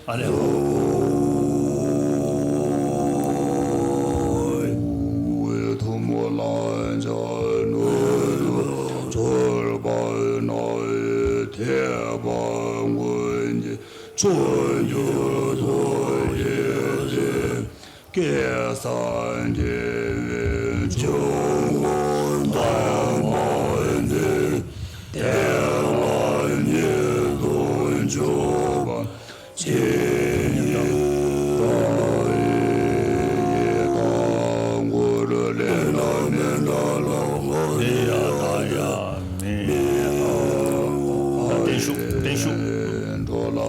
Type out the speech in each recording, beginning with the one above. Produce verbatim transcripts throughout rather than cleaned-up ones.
ཨ་ལས། ཐུན་མོང་ལམ་སྦྱར་ནུས་སུ་གྱུར་པ་ན། ཐེག་པ་དངོས་གཉེན་བྱང་ཆུབ་ཐུགས་རྗེ་ཆེ། སྐལ་བཟང་རྒྱལ་བའི་འབྱུང་པོ་དམ་པ་འདི། དེ་ལ་ཉིད་དུ་འཇུག་པ་ཇི་སྙེད་དང་། ཡི་དྭགས་ཀུན་ལས་ལ་མི་འདའ་ལ། ལོག་པའི་ཡང་དག་ཡང་མིན། བརྟན་བཞུགས། བརྟན་བཞུགས། འགྲོ་ལ་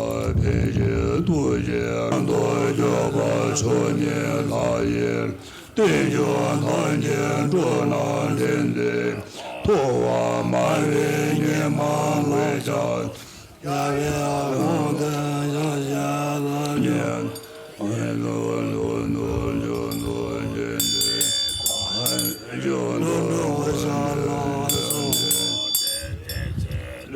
ཕན་ཕྱིར་ཐུགས་རྗེས་བཟུང་དུ་གྱུར་པ་མཆོག་བརྙེས་ལྷ་ཡི་རྟེན་འབྱུང་ཐམས་ཅད་འགྲོ་རྣམས་ལྷན་ཅིག་ཐུབ་པ་མ་བུའི་ཉི་མ་ལྔ་བརྒྱ། རྒྱལ་བའི་དགོངས་དོན་ཡང་ཞལ་ལ་ཉོན།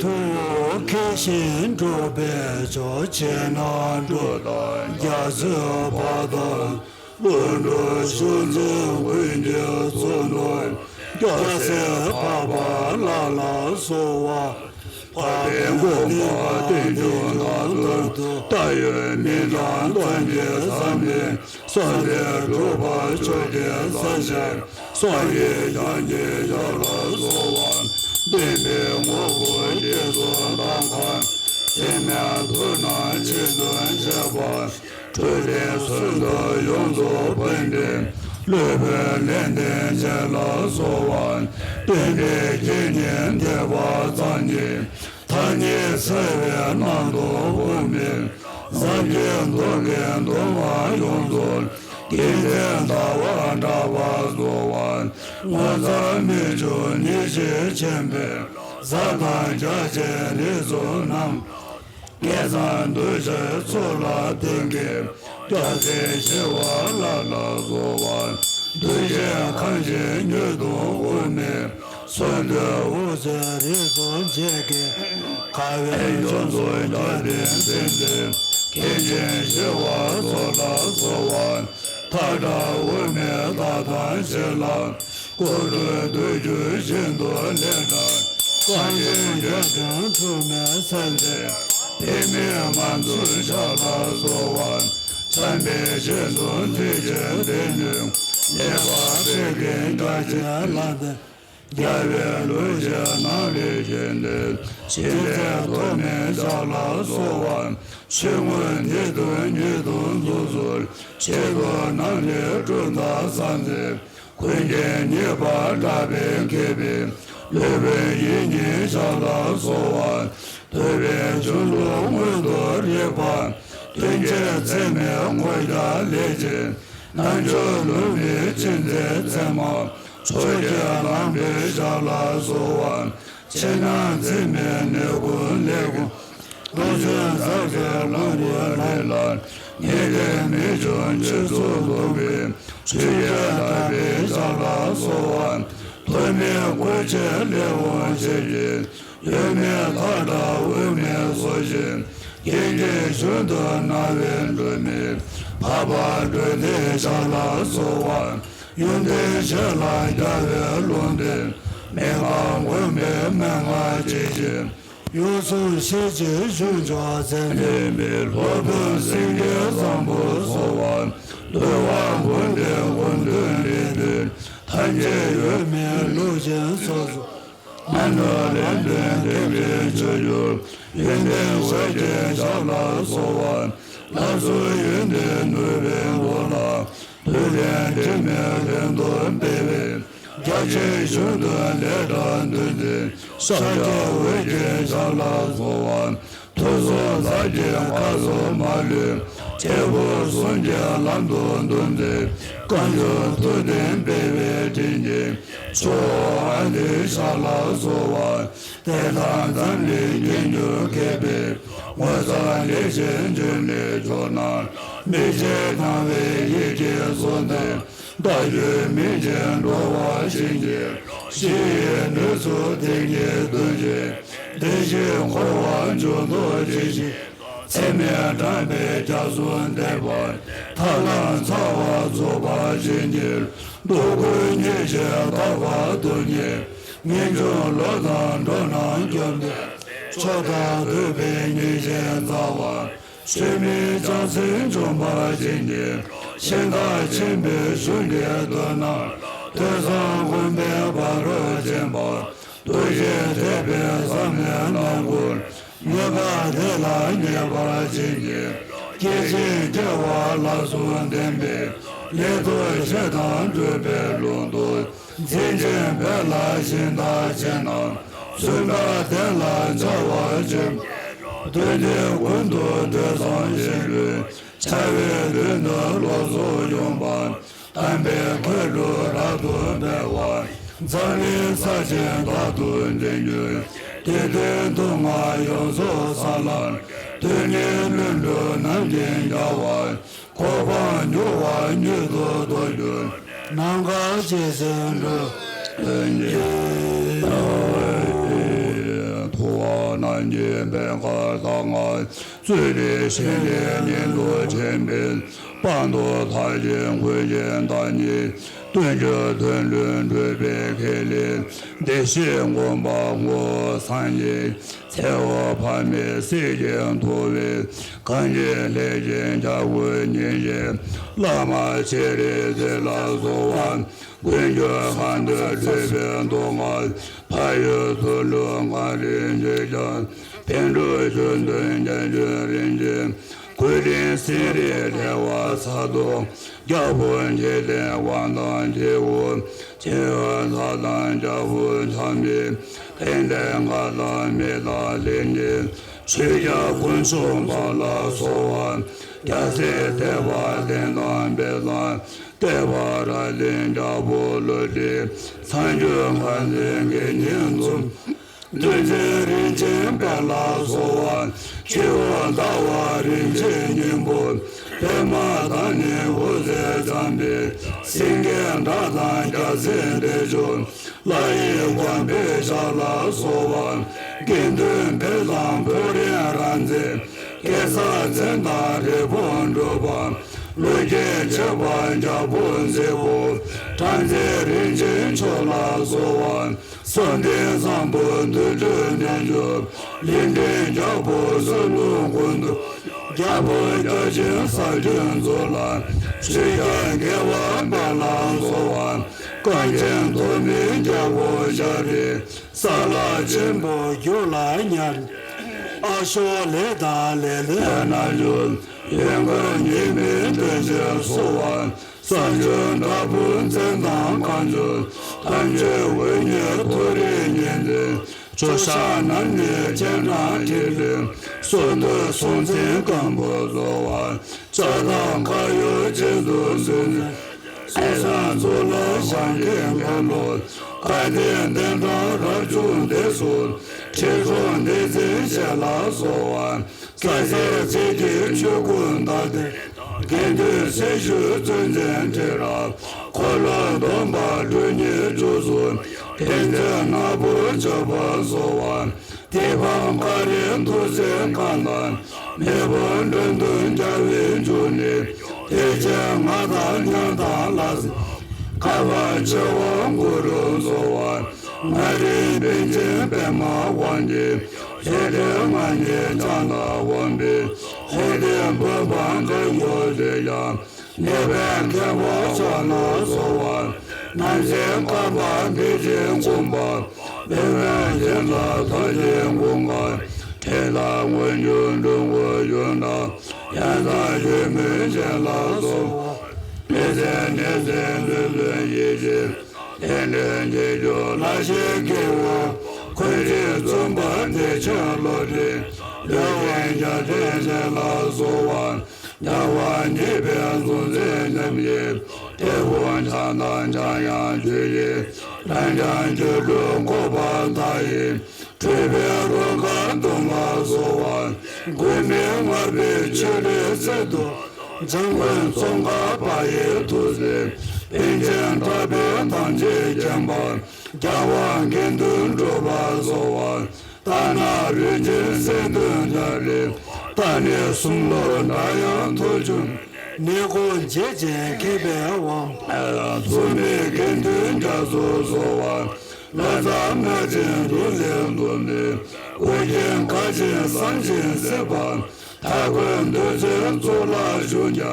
ཐུགས་མཁྱེན་ཞིང་འགྲུབ་པའི་མཆོག། ཕྱི་ནང་འགྲོ་དང་རྒྱ་མཚོའི་བར་དང་། ཀླུ་འགྲོ་ཕྱོགས་འཛིན་ཀུན་གྱི་གཙུག་ནོར། རྒྱལ་སྲས་འཕགས་པ་ལྷ་ལ་གསོལ་བ། འཕགས་པའི་གོ་འཕང་རྟེན་འབྱུང་མཐར་ཐུག་ལྟ་བའི་མིག་དང་ལྟ་བྱེད་བསམ་པའི་བསམ་པས་གྲུབ་པ་མཆོག་གི་ས་གཞིར་སངས་རྒྱས་ཞལ་གྱི་ཞབས་ལ་གསོལ་བ། བདེན་པའི་ངོ་བོ་རྗེས་སུ་བདག་གང་། སེམས་ནི་དུག་རྣམས་ཆེད་དུ་བྱེད་པ། འཁྲུལ་པའི་ཚུལ་དུ་ཡོངས་སུ་སྤངས་ཏེ། སློབ་དཔོན་ལེགས་ལྡན་འབྱེད་ལ་གསོལ་བ། བསྟན་པའི་རྒྱལ་མཉན་ཐེག་པ་ཙམ་གྱིས། ཐ་སྙད་འཚེ་བའི་ནང་དུ་འོང་མིན། སངས་རྒྱས་མདོ་གི་འདུལ་བ་ཡོངས་སུ། དགེ་ལྡན་ཟླ་བ་གྲགས་པ་གསོལ་བ། ངོ་མཚར་རྨད་བྱུང་ཉིད་ཀྱི་མཁྱེན་པས། གཟའ་དང་རྒྱ་ཆེན་རིགས་གསུམ་རྣམས། དགེ་གཙང་འདུ་བྱེད་ཚོགས་ལ་བརྟེན་མཁན། སྐྱབས་སེམས་ཞི་བ་ལྷ་ལ་གསོལ་བ། འདུ་བྱེད་ཁམས་ཀྱི་མྱུར་དུ་དབུ་མའི། གསུང་ཐོས་དབུ་མཛད་རིགས་སུ་འབྱེད་མཁན། ཁ་བའི་ཡོངས་སུ་རྒྱ་ཆེན་སེམས་ཅན། མཁན་ཆེན་ཞི་བ་འཚོ་ལ་གསོལ་བ། མཐའ་བྲལ་དབུ་མའི་མཐའ་དང་བཞི་ལ། སྐུ་སྤྲུལ་བདུད་ཀྱི་ཞིང་དུ་ལྷ་འདྲེ། གསང་ཆེན་བརྒྱ་བྱིན་འཁྲུགས་མའི་ཚེ་འདིར། དེ་མིན་མ་འཛུལ་ཞབས་ལ་གསོལ་བ། བྱམས་པའི་རྗེས་སུ་མཐུད་ཅིང་དེ་ཉིད། ཉེས་པ་སེལ་མཁན་རྒྱ་ཆེན་ལྷ་འདྲེ། རྒྱལ་བའི་ལུས་ཀྱི་ནང་ལས་བཞེངས་ཏེ། ཕྱི་མཛད་ཐོགས་མེད་ཞབས་ལ་གསོལ་བ། ཕྱི་དངོས་འདི་དོན་ཉིད་དུ་འཛུགས་སུ། ཆེད་དུ་རྣམ་འདྲེན་སྒྲུབ་དང་གསང་མཛད། ཀུན་མཁྱེན་གཉིས་པ་གྲགས་པའི་མཁས་པའི། སློབ་དཔོན་ཡིད་གཉིས་ཞབས་ལ་གསོལ་བ། ཐུབ་པའི་འབྱུང་གླུ་མངོན་དུ་རེག་པ། མཐུན་རྐྱེན་འཚེ་མེད་དངོས་རྒྱལ་ལས་ཀྱི། རྣལ་འབྱོར་ལུས་མི་ཅི་མཛད་མཚན་མ། མཆོག་གི་ལམ་པའི་ཞབས་ལ་གསོལ་བ། ཕྱི་ནང་འཛིན་མེད་ནད་ཀུན་ལས་ཀུན། རྡོ་རྗེ་ཟབ་ཆོས་ལམ་པ་ལས་ལ། ངེས་ལེགས་རྨད་བྱུང་ཆོས་ཚུལ་སྟོན་པའི། ཆོས་རྒྱལ་གྲགས་པའི་ཞབས་ལ་གསོལ་བ། ཐོགས་མེད་སྐུ་ཆེ་ལས་དབང་ཆེ་ཡི། གཡོ་མེད་མཐའ་བྲལ་དབུ་མའི་སོ་བཞི། རྒྱན་གྱི་ཞུན་དུ་སྣང་བའི་སྒྲོན་མེ། འཕགས་པ་འགྲོ་དོན་ཞབས་ལ་གསོལ་བ། ཡོན་ཏན་ཆེ་ལ་རྒྱལ་བའི་ལུང་བསྟན། མི་ཕམ་མགོན་པོའི་མན་ངག་ཇི་བཞིན། ཡོངས་སུ་ཤེས་ཀྱི་གཞུང་མཆོག་ཚད་མེད་པའི། སློབ་དཔོན་སེང་གེ་བཟང་པོ་གསོལ་བ། འདུལ་བ་དགོངས་འགྲེལ་དགོངས་དོན་རིགས་མཐུན། ཐམས་ཅད་གཡོ་མེད་ལུགས་ཀྱི་ཚོགས་སུ། སྔ་འགྲོ་རིམ་བདུན་བདེན་པའི་ཆོས་སྒྱུར། ཡོན་ཏན་འོད་ཀྱི་ཞབས་ལ་གསོལ་བ། ལག་སོར་ཡོན་ཏན་ནུས་པའི་མདོ་ལ། ཐུབ་བསྟན་དྲི་མེད་ལྷུན་དུ་སྤེལ་བའི། རྒྱ་ཆེན་གཞུང་དུ་ལས་གྲྭ་འདུས་མཛད། ཤཱཀྱ་འོད་ཀྱི་ཞབས་ལ་གསོལ་བ། ཐུགས་སྲོག་ལྷ་གི་ཁ་སོ་མ་ལུས། སྐྱེས་བུ་གསུམ་གྱི་ལམ་དུ་འདུས་མཛད། བཀའ་འགྱུར་ཐུབ་བསྟན་སྤེལ་བའི་དྲིན་གྱིས། མཆོག་ཨ་ཏིའི་ཞབས་ལ་གསོལ་བ། དེ་དག་འཛམ་གླིང་དགེ་འདུན་མཁས་པའི། ངོ་མཚར་ལེགས་བཤད་འབྱུང་གནས་མཆོག་རྣམས། མི་ཕྱེད་དང་བའི་ཡིད་ཀྱིས་གསོལ་འདེབས། བདག་རྒྱུད་སྨིན་ཅིང་འགྲོ་བ་ཞིང་གི། ཞི་བའི་ནུས་སུ་དེང་གི་དོན་བཞིན། བདེ་གཤེགས་འཁོར་བ་འཇུག་ལྡོག་ཇི་བཞིན། ཚད་མེད་བགྲང་བའི་རྒྱ་མཚོ་འདེབས་པ། ཐར་ལམ་ཚ་བ་རྫོགས་པ་ཅན་གྱི། སྡུག་ཀུན་ཉེན་ཅིང་དག་པ་སྡུག་བསྔལ། ངེས་འབྱུང་ལོག་ལྟ་འགྲོ་རྣམས་སྐྱོབ་འདོད། མཆོག་ཐུགས་བསྟོད་པའི་ཉིན་བྱེད་རྩ་བ། ཆོས་མིན་བྱང་སེམས་འཇོམས་པ་ཅན་གྱི། ཤིང་རྟ་ཆེན་པོའི་གཞུང་གི་མདུན་ན། ཐོས་བསམ་སྒོམ་པའི་ཕ་རོལ་ཕྱིན་པ། ཐུགས་རྗེས་ཐེག་པའི་བསམ་ཡས་རྣམ་ཀུན། ངེས་པ་དེ་ལ་ངེས་པར་བྱིན་གྱིས། སྐྱེ་འཆི་སྐྱེ་བ་ལ་སོགས་ལྡན་པའི། ལས་རྡོ་རྗེ་དང་འགྲོས་པའི་ལུང་དུ། འཛིན་ཅིང་འབད་ལ་ཞིང་དག་བྱེད་རྣམས། བཙུན་པ་དེ་ལ་བྱ་བ་བྱེད། དུས་འདི་ཀུན་ཏུ་ཐོས་བསམ་ཤེས་པའི། བྱ་བའི་དོན་དུ་བློ་སྦྱོང་ཡོང་བ། དམ་པའི་མཁས་གྲུབ་རབ་ཏུ་འཕེལ་བ། འཛམ་གླིང་ས་ཆེན་དག་ཏུ་འཛིན་གྱུར། དེ་དོན་སྡུག་བསྔལ་ཡོངས་སུ་བསལ་ལ། དུས་ངན་ལྷུན་གྲུབ་རྣམ་མཁྱེན་རྒྱལ་བ། གོ་འཕང་མྱུར་བ་མྱུར་དུ་ཐོབ་གྱུར། ནམ་མཁའ་ཇི་སྲིད་འགྲོ། ཐུབ་པ་རྣམས་ཀྱི་པད་དཀར་ལྟར་མངའ། རྩོད་པའི་ཞིང་ལས་ཉན་དུ་ཕྱིན་པའི། དཔང་དུ་མཐའ་ཡས་མགོན་ཆེན་བདག་ཉིད། སྟོན་གྱི་དོན་ལུས་འགྲུབ་པའི་ཁས་ལེན། བདེ་གཤེགས་མགོན་པོ་ངོ་བོ་སངས་རྒྱས། ཚེ་འོག་ཕ་མའི་སྲས་ཀྱིས་མཐོ་བའི། གངས་ཅན་ལྷས་བྱིན་ཞབས་ཀྱི་ཉིན་བྱེད། བླ་མ་སྤྱན་རས་གཟིགས་ལ་གསོལ་བ། མགོན་ཁྱོད་གང་དུ་བགྲོད་པའི་མདོ་སྔགས། ཕ་ཡུལ་ཚུལ་ལུགས་གངས་རིའི་ཆོས་ཀྱང་། བཻ་ཌཱུརྱ་ཆོས་འདུལ་རྒྱ་ཆེན་རིན་ཆེན། ཀུན་མཁྱེན་སེང་རིའི་རལ་པ་ཚ་ཏོག་རྒྱལ་པོ་འཇིག་རྟེན་དབང་ཐང་ཆེ་བོ། ཆེ་བ་ཚ་དང་རྒྱལ་པོ་ཆགས་མེད། ཕན་བདེ་མངའ་ཐང་མི་ལ་ལེགས་ཉེས། ཆོས་རྒྱལ་དཀོན་མཆོག་འབངས་ལ་གསོལ་བ། རྒྱལ་སྲས་ཐེག་པ་བསྟན་དང་པའི་ལྷ། ལྟེ་བ་ར་གླིང་རྒྱལ་པོ་ཀླུ་སྒྲུབ། མཚན་བརྗོད་མཁར་འཛིན་དགེ་བསྙེན་འཛོམས། བདུད་འཛིན་རིན་ཆེན་དཔལ་ལ་གསོལ་བ། སྤྱི་བོ་ཟླ་བ་རིན་ཆེན་སྙིང་པོ། པདྨ་དང་ནི་འོད་ཟེར་འཇམ་པའི། སེང་གེ་སྒྲ་དང་རྒྱལ་སྲིད་འབྲེལ་ཆོག་ལྷ་ཡི་བྱམས་པའི་ཞབས་ལ་གསོལ་བ། དགེ་འདུན་བོད་ལ་ཕོ་རེ་རང་མཛེས། གེ་སར་མཚན་དང་རི་བོང་འགྲོ་བ། ལུས་ཀྱི་ཕྱེད་པ་རྒྱལ་པོ་མཛེས་པོ། བྲམ་ཟེ་རིན་ཆེན་མཆོག་ལ་གསོལ་བ། གསོལ་འདེབས་བཟང་པོ་དུར་ཁྲོད་རྣལ་འབྱོར། ལུས་འདྲེན་རྒྱལ་པོ་བསོད་ནམས་ཀུན་ཏུ། རྒྱལ་པོ་བརྒྱ་བྱིན་ཟ་བྱེད་མཛོད་ལ། ཆོས་རྒྱལ་རྒྱལ་བ་དཔལ་ལ་གསོལ་བ། རྐང་ཆེན་ཐོགས་མེད་རྒྱལ་པོ་ཞབས་རྗེས། ས་ལ་ཆེན་པོ་རྒྱུད་ལ་ཉར། ཨ་ཤོ་ལེ་དང་ལེ་ལེ་རྣལ་འབྱོར། ཡོན་ཀོང་ཉི་མའི་སྟོན་ཆེན་གསོལ་བ། གསང་སྤྱོད་བྲག་ཕུག་མཚན་དང་བཀའ་འགྱུར། དམ་ཆོས་འོད་ཉིད་མཐོ་རིས་ཉི་ཟེར། ཕྱོགས་བཞི་ན་ནི་སྤྱན་དྲངས་ཏེ། སྲོད་དུ་སྲོག་འཛིན་སྐམ་པོ་གསོལ་བ། ལྕགས་ཐག་མཁའ་ཡོལ་གཅིག་ཏུ་བཟུང་ནས། སྲིད་གསུམ་མཚོ་ལ་བྱང་གི་ལྷོ་ལུ། བཀའ་དྲིན་ལྡན་དང་རབ་བྱུང་འདི་སོགས། ཁྲི་སྲོང་ལྡེ་བཙན་ཞལ་ལ་གསོལ་བ། གེ་སར་རྩེ་གཅིག་ཆོས་སྐུ་མདའ་སྟེ། དགེ་འདུན་སྲི་ཞུའི་གཙོ་འཛིན་ཁྲི་རབས། འཁོར་ལོ་སྡོམ་པ་སྤྲུལ་གཉེར་བཅུ་གསུམ། ཕན་ཚུན་ནག་པོ་སྤྱོད་པ་གསོལ་བ། དེ་བ་མཁའ་རི་ཐུགས་སྲས་མཁའ་ལྟར། མེ་དཔུང་མགྲོན་སྟོན་རྒྱལ་བའི་འབྱུང་གནས། བདེ་ཆེན་མངའ་ཐང་ཉམས་དང་ལ། ཁ་བ་ཆེ་བ་གུ་རུ་གསོལ་བ། མངའ་རིས་པཎ་ཆེན་པདྨ་དབང་གི། ལྷ་སྡེ་མངའ་བདག་ལྕམ་དང་དབང་པོ། ལྷ་སྡེ་འབུམ་པ་འགག་ཡོད་དེ་ཡང་། ནད་པའི་མཁས་པ་མཆོག་ལ་གསོལ་བ། རྣམ་སྲས་མཁའ་འབར་བདེ་ཆེན་དགོངས་པ། པདྨའི་སྤྱན་ལ་ཐོད་ཅན་དགུང་ཁ། འཕྲིན་ལས་མངོན་གྱུར་འབྲུག་སྒོ་ཡུལ་འདྲ། ཡང་དག་ཡིད་སྨོན་ཅན་ལ་གསོལ་བ། མི་ཟད་ནད་སེལ་ལུས་ལྡན་ཡེ་ཤེས། བསྟན་འགྲོའི་རྗེས་འཇུག་ལ་ཞེས་བགྱི་བ། ཀུན་གྱིས་བརྩོན་པ་བདེ་ཆེན་བློ་གྲོས། འདོད་ཡོན་གྱི་རྒྱལ་ཆེན་ལ་གསོལ་བ། རྒྱལ་བ་ཉིད་པའི་གཟུངས་བཙན་ཉམས་ཀྱི། དེ་ཀུན་ཕྱག་དང་ཕྱག་ཡང་མཆོད་ཀྱི། རང་རྐྱང་སྤྱོད་ལུགས་འགོག་པ་མཐའ་ཡས། སྤྲུལ་པའི་རོལ་གར་སྟོན་ལ་གསོལ་བ། མགོན་མེད་ལྔ་པའི་ཆོས་སྒྲའི་རྩལ་དུ། འཇམ་མགོན་ཙོང་ཁ་པ་ཡི་ཐུགས་སྲས། པཎ་ཆེན་གྲགས་པའི་ཐམས་ཅད་མཁྱེན་པ། རྒྱལ་བ་དགེ་འདུན་གྲུབ་པ་གསོལ་བ། རྟ་ནག་རིན་ཆེན་གསེར་མདོག་འདྲ་རེ། རྟ་ནི་གསུམ་ལུགས་འདྲ་ཡང་ཐོགས་བྱུང་། ནད་འགོག་འབྱེད་ཅིང་མཁས་པའི་དབང་། མཚུངས་མེད་དགེ་འདུན་རྒྱ་མཚོར་གསོལ་བ། ལྷ་ཚངས་སྨྲ་བྱའི་གདུང་ལས་བཏུས་ནས། ཨོ་རྒྱན་མཁའ་སྤྱན་བསམ་ཞིང་སྲིད་པ། མཐའ་འཁོབ་འདུས་ཚོགས་གཙུག་ལག་ཞུ་བརྒྱ།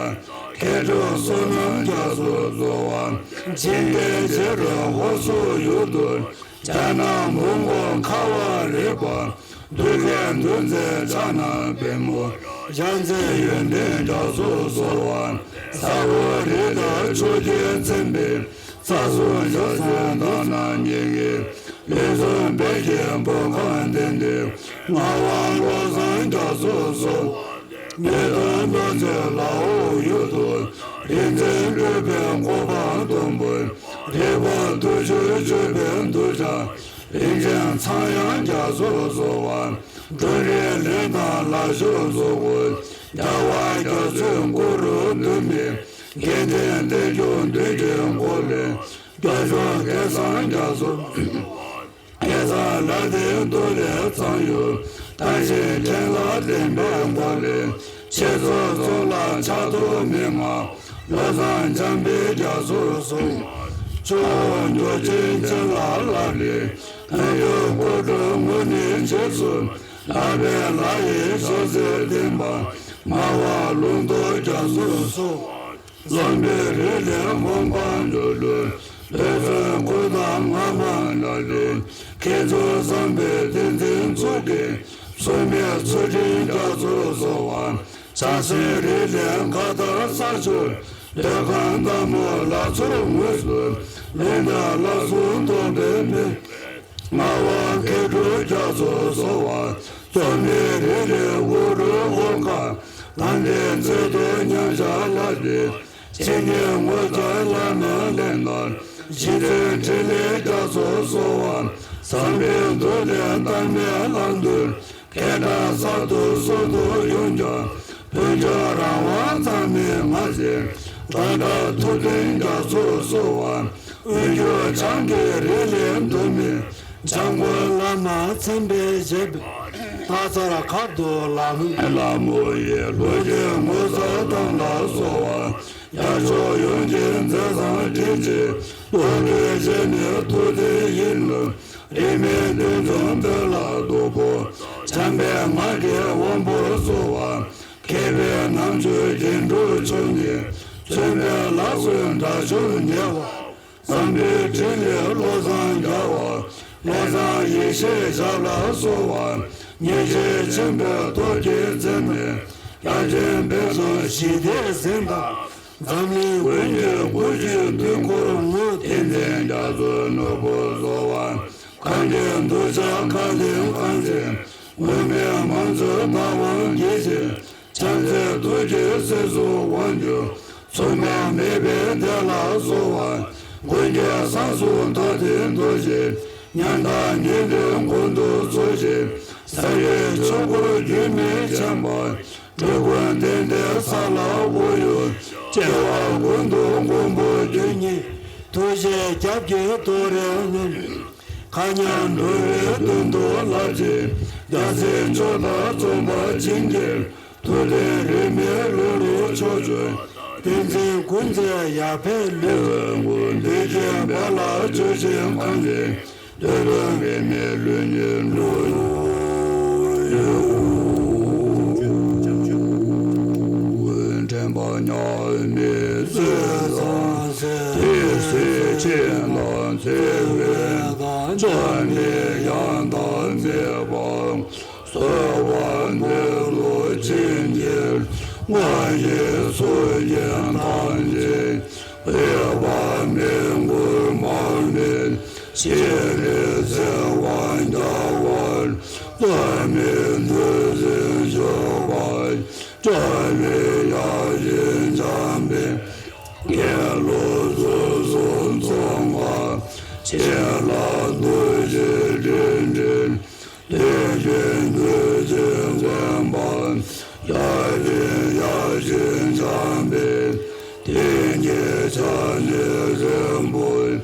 མཁས་གྲུབ་བསོད་ནམས་རྒྱ་མཚོར་གསོལ་བ། འཇིག་རྟེན་བྱེ་བྲག་འོད་སྲུང་ཡུལ་དུ། རྒྱ་ནག་མོན་གྷོ་ཁ་བ་རི་པ། འདུལ་དཀའི་འདུལ་འཛིན་ཕྱག་ན་པདྨོ། ཞལ་མཛེས་ཡོན་ཏན་རྒྱ་མཚོར་གསོལ་བ། ས་འོག་རི་དྭགས་ཕྱོགས་ཀྱི་མཚན་པའི། རྩ་གསུམ་ཞག་གསུམ་དག་སྣང་ཉིད་ཀྱི། ལུས་གསུམ་བོད་ཀྱི་བོད་ཁམས་བསྟན་ཏེ། ངག་དབང་བློ་བཟང་རྒྱ་མཚོར་གསོལ། མེ་ཏོག་སྣ་ཚོགས་ལ་འོག་ཡུལ་དུ། རིག་འཛིན་སྤྲུལ་པའི་གོ་འཕང་མཐོན་པོའི། རིག་པ་ཐུགས་ཆོས་སྤྱོད་པའི་གདུལ་བྱ། རིན་ཆེན་ཚངས་དབྱངས་རྒྱ་མཚོར་གསོལ་བ། འབྲུམ་རིགས་ལས་དང་ལ་ཕྱོགས་རྫོགས་སྐུ། རྒྱལ་བ་རྒྱ་མཚོའི་སྐུ་རུ་འདུས་མའི། རྒྱལ་བསྟན་དེ་སྐྱོང་འདུས་ཀྱི་འཁོར་ལོའི། རྒྱལ་མཆོག་སྐལ་བཟང་རྒྱ་མཚོ། སྐལ་བཟང་ལྷ་ལྡན་རྡོར་ལས་བརྩམས་ཡུལ། དར་ཞིང་ཕྲེང་ལ་བརྟེན་པའི་འཁོར་ལོའི། ཆེ་ཚོགས་གཙུག་ལག་ཕྱག་ཐོག་མི་མངའ། བློ་བཟང་འཇམ་དཔལ་རྒྱ་མཚོར་གསོལ། ཇོ་བོ་མྱུར་ཅན་སྤྱན་ལ་ལག་ལེན། ཕན་ཡོན་སྐུ་དྲུང་ངོས་ནས་རྗེས་སུ། བསླབ་པའི་ལྷ་ཡི་ཞབས་སེན་བསྟེན་པ། སྨྲ་བ་ལུང་རྟོགས་རྒྱ་མཚོར་གསོལ། བསམ་པའི་རི་ལས་མངོན་པར་མྱུར་འགྲོ། ལྷ་ཚོགས་སྐུ་དང་སྔགས་མ་ལ་ལུས། མཁས་གྲུབ་བསམ་པའི་ཏིང་འཛིན་ཚོགས་ཀྱི། མཚུངས་མེད་ཚུལ་ཁྲིམས་རྒྱ་མཚོར་གསོལ་བ། ཕྱག་སེན་རི་ལས་མཁའ་ལྟར་གསལ་མཆོག་འདོད་ཁམས་ལྟ་མོ་ལ་མཚོར་དངོས་སུ། ལྷན་དུ་ལ་སུ་ཐོབ་པའི་ཕན། ངག་དབང་མཁས་གྲུབ་རྒྱ་མཚོར་གསོལ་བ། རྩོམ་པའི་རིགས་ལས་དབུ་རུ་ཨོ་ཀ་དམ་པའི་ཚེ་ཐོག་མཉམ་བཞག་ལ་ལས། ཇི་སྙེད་དངོས་ཀྱི་བླ་མའི་ལས་རྣམས། རྗེ་བཙུན་འཕྲིན་ལས་རྒྱ་མཚོར་གསོལ་བ། བསམ་པའི་འདོད་ལས་བལྟ་མེད་ལྷ་འདུལ། མཁས་དྲག་གསར་དུ་གསར་དུ་ཡོངས་ཀྱང་། ཕུན་ཚོགས་རང་དབང་ཚང་མའི་ངག་གཅིག་སྒྲ་གྲགས་ཐུབ་བསྟན་རྒྱ་མཚོར་གསོལ་བ། དབུས་འགྱུར་བྱང་གི་རི་ལས་འདུས་མའི། འཇམ་མགོན་བླ་མ་མཚན་དཔལ་བཞད་པའི། སྟག་འཚེར་མཁར་དུ་ལག་ལེན། ལྷ་མོ་ཡི་ལྷོ་རྒྱལ་ངོ་མཚར་གཏམ་ལ་གསོལ་བ། དཀར་ཕྱོགས་ཡོངས་ཀྱི་མཛད་བཟང་སྤྲིན་བཅས། རྡོ་རྗེ་ཞལ་ནས་ཐུགས་བརྩེ་ཡིན་ལུགས། རིས་མེད་འདུས་འཛོམས་དཔལ་ལ་སྟུག་པོ། བྱམས་པའི་ངག་གི་དབང་པོར་གསོལ་བ། མཁས་པའི་རྣམ་དཔྱོད་རྒྱན་དྲུག་མཆོག་གཉིས། མཚོན་པའི་ལ་སོགས་དགྲ་བཅོམ་ཉེ་བ། བསམ་པའི་ཕྲིན་ལས་བློ་བཟང་རྒྱལ་བ། བློ་བཟང་ཡེ་ཤེས་ཞབས་ལ་གསོལ་བ། ཉེར་ཞི་ཆེན་པོའི་སྟོབས་ཀྱིས་འཛིན་པའི། ཡ་མཚན་དཔལ་བཟང་ཞི་བདེའི་གཟེངས་རྟགས། འཛམ་གླིང་ཀུན་གྱི་སྐུ་སྤྱིའི་དུས་འཁོར་དངོས། བསྟན་འཛིན་རྒྱ་མཚོའི་ནོར་བུར་གསོལ་བ། གང་གི་གདུལ་བྱ་མཁའ་ལྡིང་ཁང་བརྩེགས། མུ་མེད་མང་ཚོགས་བདག་དབང་བགྱིད་ཅིང་། བྱམས་བརྩེའི་ཐུགས་ཀྱིས་སྲིད་གསུམ་དབང་བསྒྱུར། མཚུངས་པ་མེད་པའི་བདེ་ལ་གསོལ་བ། མགོན་གྱི་ས་གསུམ་མཐའ་སྟེང་རྡོ་རྗེ། ཉམ་ཐག་ཉི་ཟླའི་མགོན་དུ་གཙོ་ཆེ། ས་ཡི་ཆོས་འཁོར་རྒྱུད་སྨིན་ཆེན་པོ། འགྲོ་ཀུན་བསྟན་འདིར་གསལ་ལ་དབུགས་དབྱུང་། སྐྱེ་བ་ཀུན་ཏུ་མགོན་པོ་རྒྱུད་བརྙེས། ཐུགས་རྗེའི་རྒྱབ་ཀྱིས་དོ་རུང་ངམ། མཁའ་མཉམ་འགྲོ་བའི་དོན་དུ་རླབས་ཆེན། རྒྱལ་སྲས་མཆོག་དང་རྩོམ་པ་བྱིན་གྱིས། ཐུབ་བསྟན་རིས་མེད་ལྷུན་གྲུབ་མཆོག་སྩོལ། བསྟན་འཛིན་ཀུན་མཛད་ཡར་འཕེལ་ལོས། འདི་ཀྱང་དཔལ་ལ་སྤྱོད་ཅིང་གང་ཞིག་འདོད་དོན་འབད་མེད་ལྷུན་གྱིས་གྲུབ། དྲན་པ་མཉམ་མེད་བསོད་ནམས་ཟད། དེ་སྲིད་སྤྱན་དང་བརྩེ་བའི་བདག་ཉིད་ཡང་དག་མཛད་པ། གསོལ་བ་འདེབས་སོ་བྱིན་གྱིས་བརླབ། ང་ཡི་ཚོགས་ཀྱི་ཐམས་ཅད་འོད་དཔག་མེད་མགོན་མ་ཎི། ཤེས་རིག་བརྩེ་བ་རྒྱལ་བ། རྩ་བའི་བདུད་རྩི་མཆོད་པ། རྩ་བའི་ཡ་བཞིན་འཇམ་པའི། དགེ་སློང་སོ་སོར་འཚོ་བ། ཆེ་ལ་འདུ་ཤེས་སྒྲིབ་བྲལ། དེ་བཞིན་བདུད་རྩི་འཛིན་པ། ཡ་བཞིན་ཡ་བཞིན་འཇམ་པའི། དེ་ཉིད་ཆགས་ནས་རིང་པོར།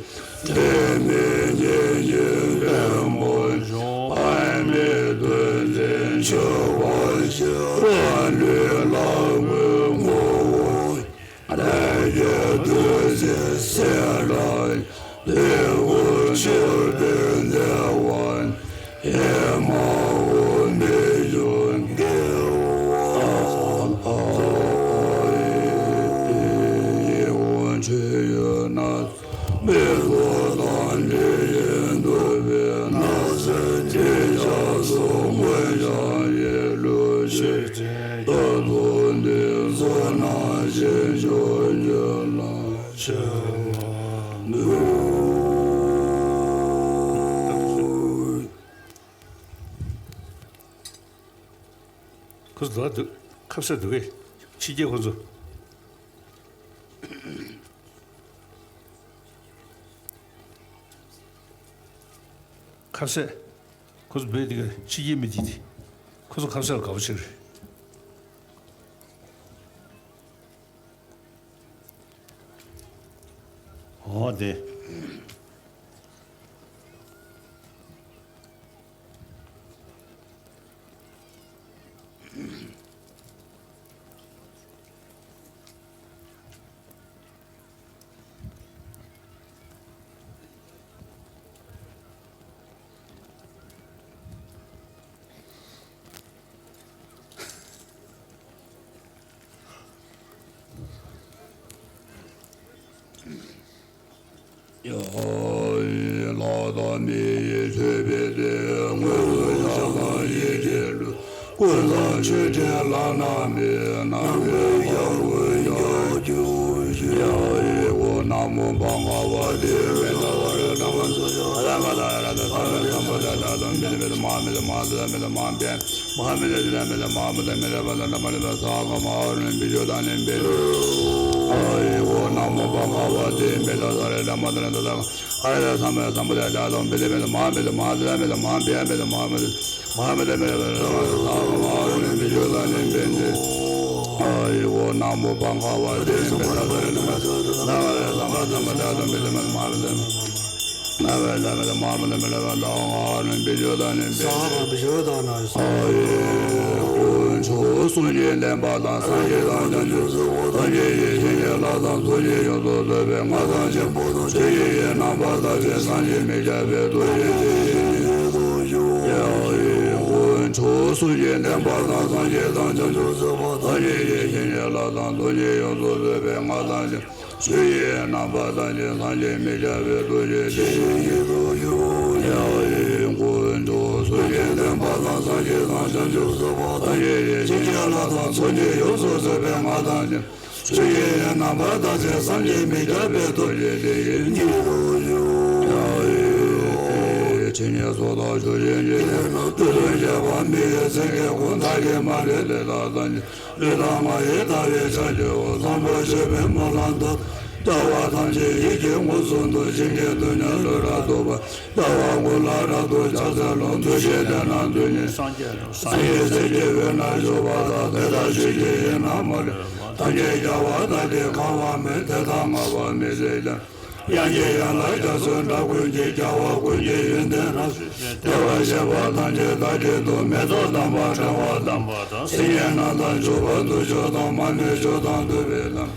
དྲི་མེད་ཉིན་བཞིན་རིང་པོར་བྱུང་། པདྨའི་བདུད་རྩི་མཆོད་པ་ཞེས། རང་ལུས་ལ་གོས་ངོ་བོ། ལས་ཀྱི་བདུད་རྩི་སེལ་ལ། ལུས་ཀུན་མཆོད་པའི་བདེ་བ། ཨེ་མ་ཧོ་མི་བཞུགས་དགེ་བ། ཨ་ཨ་ཨ་ཨེ་ཨེ་ཨེ་ཨོ་མཆོད་ཡོད་ན། མི་ཚོགས་དང་འདྲེ་ཡིས་འདུལ་བའི་ནགས་ཚལ་དེ་ཞག་སོགས་མངོན་ཞིང་ཡིད་ལུས་ཤིང་། ད་ཚོགས་འདི་ཚོགས་ན་ཞེས་བརྗོད་རྒྱུད་ལ་ཕྱག་འཚལ་ལོ། ཁོ་ཚོ་ལ་འདུག་ཁ་ཟས་འདུག་གས། ཕྱི་རྒྱལ་ཁོ་ཚོ། ཁ་ཟས། ཁོ་ཚོ་བོད་འདི་ག་ཕྱི་རྒྱལ་མི་འདི་དེ། ཁོ་ཚོ་ཁ་ཟས་ལ་དགའ་པོ་ཆེ་རེད། འོ་དེ། ཡ་ཧོ་ཡི་ལྷ་དང་མི་ཡི་མཆོད་པའི་སྡེ། དངོས་སུ་ཞག་དང་ཡིད་ཀྱིས་ལུས། ཀུན་བཟང་མཆོད་སྤྲིན་ལག་ན་མེད། ནམ་མཁའི་ཞབས་ཀུན་ཞབས་ཀྱུ་བཞུགས། ཡ་ཧོ་ཡི་ཧོ་ནག་མོ་བ་ང་བ་དེ་མེ་ཏོག་རེ་ལ་མ་ཚོ་ཡ་ལ་མ་ད་ར་ད་ས་མེད་ས་མ་ད་ད་ད་མེད་མེད་མ་མེད་མ་ད་མེད་མ་བེ། མ་མི་ལ་ལ་མི་ལ་མ་མི་ལ་མི་ལ་བ་ལ་ལ་མ་ལ་ལ་ས་ག་མ་ཨ་རུ་ན་བི་ཇོ་ད་ནི་བེ་ལུ། ཨ་ཡི་ཧོ་ནག་མོ་བ་ང་བ་དེ་མེ་ཏོག་ས་རེ་ལ་མ་ད་ལ་ད་ད་ཨ་ར་ལ་ས་མ་ས་མ་ལ་ལ་ལ་མི་ལ་མི་ལ་མ་མི་ལ་མ་ལ་མི་ལ་མ་བེ་མི་ལ་མ་མི་ལ་མ་མི་ལ་མི་ལ་ལ་ས་ག་མ་ཨ་རུ་ན་བི་ཇོ་ད་ནི་བེ་ལུ། ཨ་ཡི་ཧོ་ནག་མོ་བ་ང་བ་དེ་མེ་ཏོག་ས་རེ་ལ་མ་ད་ལ་ས་མ་ས་མ་ལ་ལ་མི་ལ་མི་ལ་མ་ལ་ལ། ན་བའི་ལ་མི་ལ་མ་མི་ལ་མི་ལ་བ་ལ་ང་ནི་བི་ཇོ་ད་ནི་བི་ས་ག་བི་ཇོ་ད་ན་ཨ་ཡེ་ཨོ་མཆོག་གསུང་གི་བདེན་པ་དང་སངས་རྒྱས་དང་བྱང་ཆུབ་སེམས་དཔའ་ཐམས་ཅད་ཀྱི་བྱིན་གྱིས་བརླབས་དང་ཐུགས་རྗེས་ཡོངས་སུ་རྫོགས་པའི་མངའ་ཐང་ཆེན་པོ་དང་ཆོས་ཀྱི་དབྱིངས་རྣམ་པར་དག་པའི་སངས་རྒྱས་མི་སྐྱ་པའི་ཐུགས་རྗེ་ཡིན། ཨ་ཡེ་ཨོ་མཆོག་གསུང་གི་བདེན་པ་དང་སངས་རྒྱས་དང་བྱང་ཆུབ་སེམས་དཔའ་ཐམས་ཅད་ཀྱི་བྱིན་གྱིས་བརླབས་དང་ཐུགས་རྗེས་ཡོངས་སུ་རྫོགས་པའི་མངའ་ཐང་ཆེན་ཆོས་ཀྱི་རྣམ་པར་ཐམས་ཅད་སངས་རྒྱས་མི་སྐྱ་པའི་ཐུགས་རྗེ་ཆེ། ཡ་ཡི་ཀུན་ཏུ་སངས་རྒྱས་བསྟན་པ་དང་སངས་རྒྱས་དང་བྱང་ཆུབ་སེམས་དཔའ་ཐམས་ཅད་ཀྱི་བྱིན་གྱིས་བརླབས་དང་ཐུགས་རྗེས་ཡོངས་སུ་རྫོགས་པའི་མངའ་ཐང་ཆེན་ཆོས་ཀྱི་རྣམ་པར་ཐམས་ཅད་སངས་རྒྱས་མི་སྐྱ་པའི་ཐུགས་རྗེ་ཆེ་ཡིན། ཡ་ཡི་ཆོས་ཉན་སོགས་དང་ཆོས་ཉན་གྱི་ལུས་ལ་དུས་གསུམ་གཤེགས་པ་མི་ཡི་སེང་གེ་ཀུན་བདག་གིས་མ་རིག་ལས་དང་བསམ་གྱིས། ལུས་དང་ངག་ཡིད་དང་བས་ཕྱག་བགྱིའོ། བཟང་པོ་སྤྱོད་པའི་སྨོན་ལམ་བཏབ། རྒྱལ་བ་ཐམས་ཅད་ཡིད་ཀྱིས་མངོན་སུམ་དུ། བྱིན་གྱིས་རློབ་ནས་ལུས་རབ་ཐོབ་པ། རྒྱལ་བ་ཀུན་ལ་རབ་ཏུ་ཕྱག་འཚལ་ལོ། འདུ་ཤེས་བདེ་ན་འདུ་ནི་སངས་རྒྱས་སུ། སངས་རྒྱས་སྲས་ཀྱི་འོད་རྣམས་བཞུགས་པ་དང་། དེ་དག་ཆོས་ཀྱི་དབྱིངས་རྣམས་མ་ལུས་པ། ཐམས་ཅད་རྒྱལ་བ་དག་གིས་གང་བ་མོས། དེ་དག་བསྔགས་པ་མི་ཟད་ལ། དབྱངས་ཀྱི་ཡན་ལག་རྒྱ་མཚོའི་སྒྲ་ཀུན་གྱིས། རྒྱལ་བ་ཀུན་གྱི་ཡོན་ཏན་རབ་བསུ་ཞིང་། བདེ་བར་གཤེགས་པ་ཐམས་ཅད་བདག་གིས་བསྟོད། མེ་ཏོག་དམ་པ་ཕྲེང་བ་དང་། སིལ་སྙན་རྣམས་དང་བྱུག་པ་དུར་ཁྱོགས་དང་། མར་མེ་མཆོག་དང་བདུག་པའི་ལྷ།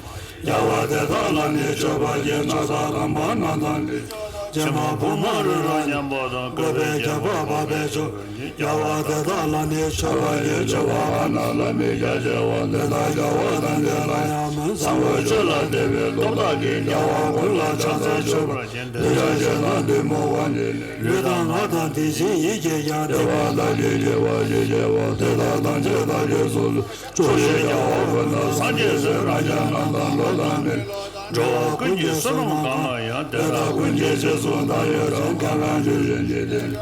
རྒྱལ་བ་དེ་དག་ལ་ནི་མཆོད་པར་བགྱི། ནགས་ཚལ་གངས་བར་རྣམས་དང་འདྲེས། ཕྱེ་མར་ཕུབ་མར་རི་རབ་མཉམ་པ་དང་། བཀོད་པའི་ཁྱད་པར་འཕགས་པའི་མཆོག་རྒྱལ་བ་དེ་དག་ལ་ནི་མཆོད་པར་བགྱི། མཆོད་པ་གང་རྣམས་ལ་མི་སྐྱོ་ཞེས་པ། འདི་དག་རྒྱལ་བ་དང་དེ་ལ་ཡང་མོས། བཟང་པོ་སྤྱོད་ལ་བདེ་བའི་སྟོབས་དག་གིས། རྒྱལ་བ་ཀུན་ལ་ཕྱག་འཚལ་མཆོད་པར་བགྱི། འདོད་ཆགས་ཞེ་སྡང་གཏི་མུག་དབང་གིས་ནི། ལུས་དང་ངག་དང་དེ་བཞིན་ཡིད་ཀྱིས་ཀྱང་། བདེ་བ་དག་གིས་སྐྱེ་བར་བགྱི་ཞེས་པ། དེ་དག་ཐམས་ཅད་བདག་གིས་སོ་སོར་ཕྱོགས་བཅུའི་རྒྱལ་བ་ཀུན་དང་། སངས་རྒྱས་སུ་རང་རྒྱལ་རྣམས་དང་། ལོ་དང་མི་ལོ་དང་ འགྲོ་བ་ཀུན་གྱི་བསོད་ནམས་གང་ལ་ཡང་། དེ་དག་ཀུན་གྱི་རྗེས་སུ་བདག་སྙིང་འདོད། གང་ལ་འཇུག་བཞིན་གྱི་དེ་འདྲ།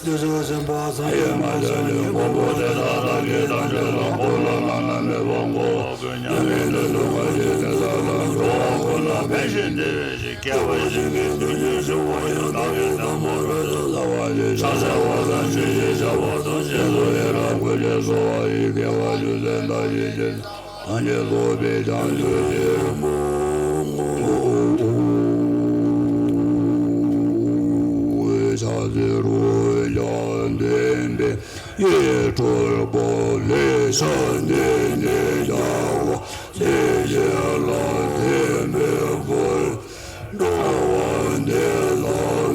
དེ་ཚོ་སེམས་པ་སངས་རྒྱས་མ་བྱས་ནས་མགོན་པོ་དེ་དག་བདག་གིས་ཐམས་ཅད་ལ། འཁོར་ལ་བླ་ན་མེད་པ་འཁོར་བ་ཀུན། མཉམ་མེད་དུ་འདུ་བར་བྱེད་དེ་དག་ལ། འགྲོ་བ་ཀུན་ལ་ཕན་ཞིང་བདེ་བའི་ཕྱིར། སྐྱེ་བ་གཞན་གྱི་དོན་ཉིད་ཞུ་བ་ཡང་། བདག་གིས་དང་པོར་བོད་དུ་གསལ་བ་ཞེས། ཕྱག་འཚལ་བ་དང་ཆོས་ཀྱི་བྱ་བ་དང་། རྗེས་སུ་ཡི་རང་བསྐུལ་ཞིང་གསོལ་བ་ཡི། དགེ་བ་ཅུང་ཟད་བདག་གིས་བགྱིས། ཐམས་ཅད་རྫོགས་པའི་བྱང་ཆུབ་ཕྱིར། ཕྱག་འཚལ་རོལ་དབྱངས་ལྡན་པས། ཡིད་སྤྲུལ་པ་ལས། ཕྱག་འདི་ནི་རྒྱལ་བ་སྲས་བཅས་ལ། ཐིམ་པས་འཕོ་འགྲོ་བ་འདི་དག་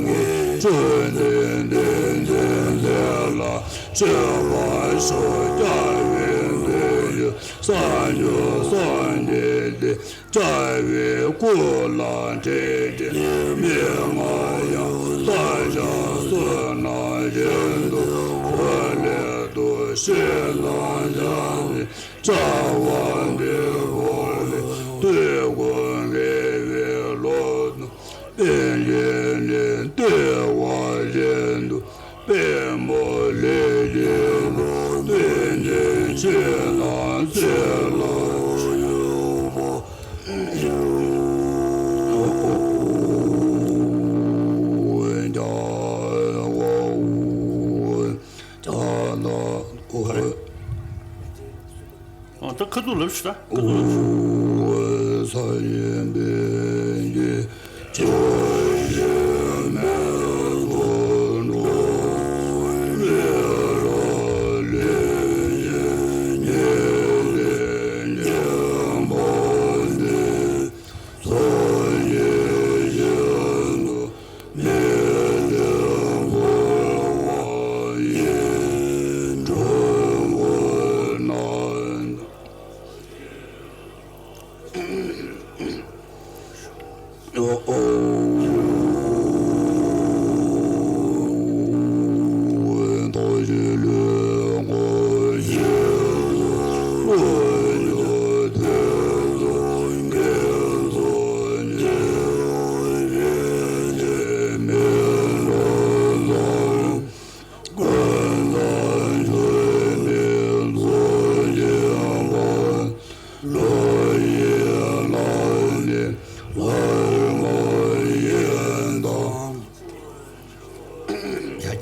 གི། བཅོམ་ལྡན་འདས་མཚན་ལ་མཆོད་པ་ཕྱག་རྒྱ་བའི་མཐུས། བྱོན་གསང་སྔགས་སངས་རྒྱས་ཏེ། རྒྱལ་བའི་སྐུ་ལ་འཕྲད་དེ། མི་མངའ་ཡང་དག་ཀྱང་བསོད་ནམས་ཤིན་ཏུ་འཕེལ། ལེགས་སོ་ཞེས་ལན་བརྒྱབ་ནས། བྱ་བ་འདི་བོར་བས་དུས་ཀུན་དགེ་བའི་བློ་དང་། པཎ་ཆེན་ནི་བདེ་བ་ཅན་དུ། པདྨོ་ལས་ཀྱི་རོ་སྟོན་ཏེ། ཕྱི་ནང་གསེར་ལ་བྱུག་པ་བྱུག་པ། ཨ། ད་ཁ་ཐུག་ལབ་ཤིག་ད་ཁ་ཐུག་ལབ་ཤིག་ཡ་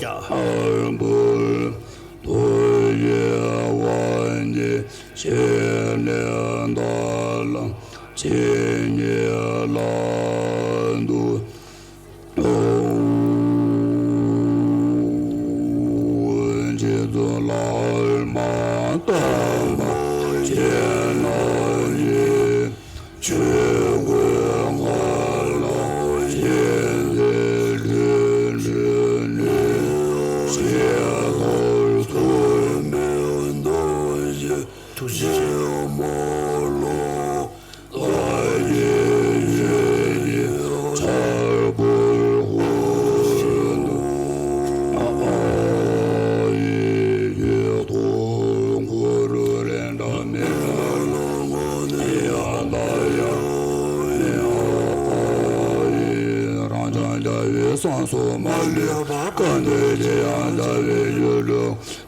ཀྱ། ཨར་བུར་དུ་ཡེ་ཝན་ཏེ་ཤེ་ལེ་ད་ལ་ཅི་ཉེ་ལ་དུ། རྗེ་བཙུན་ལྷ་མ་དམ་པ་ཁྱེད་རྣམས་ཀྱི་ཆོས་གོས་མཁའ་ལ་གཤེགས་མཛད་འཕྲིན་བསྒྲོན་ནས། ཞལ་ཐང་ཚུལ་མིན་ཐུགས་རྗེ་ཐུགས་རྗེ་ཆེན་མོ་ལོ།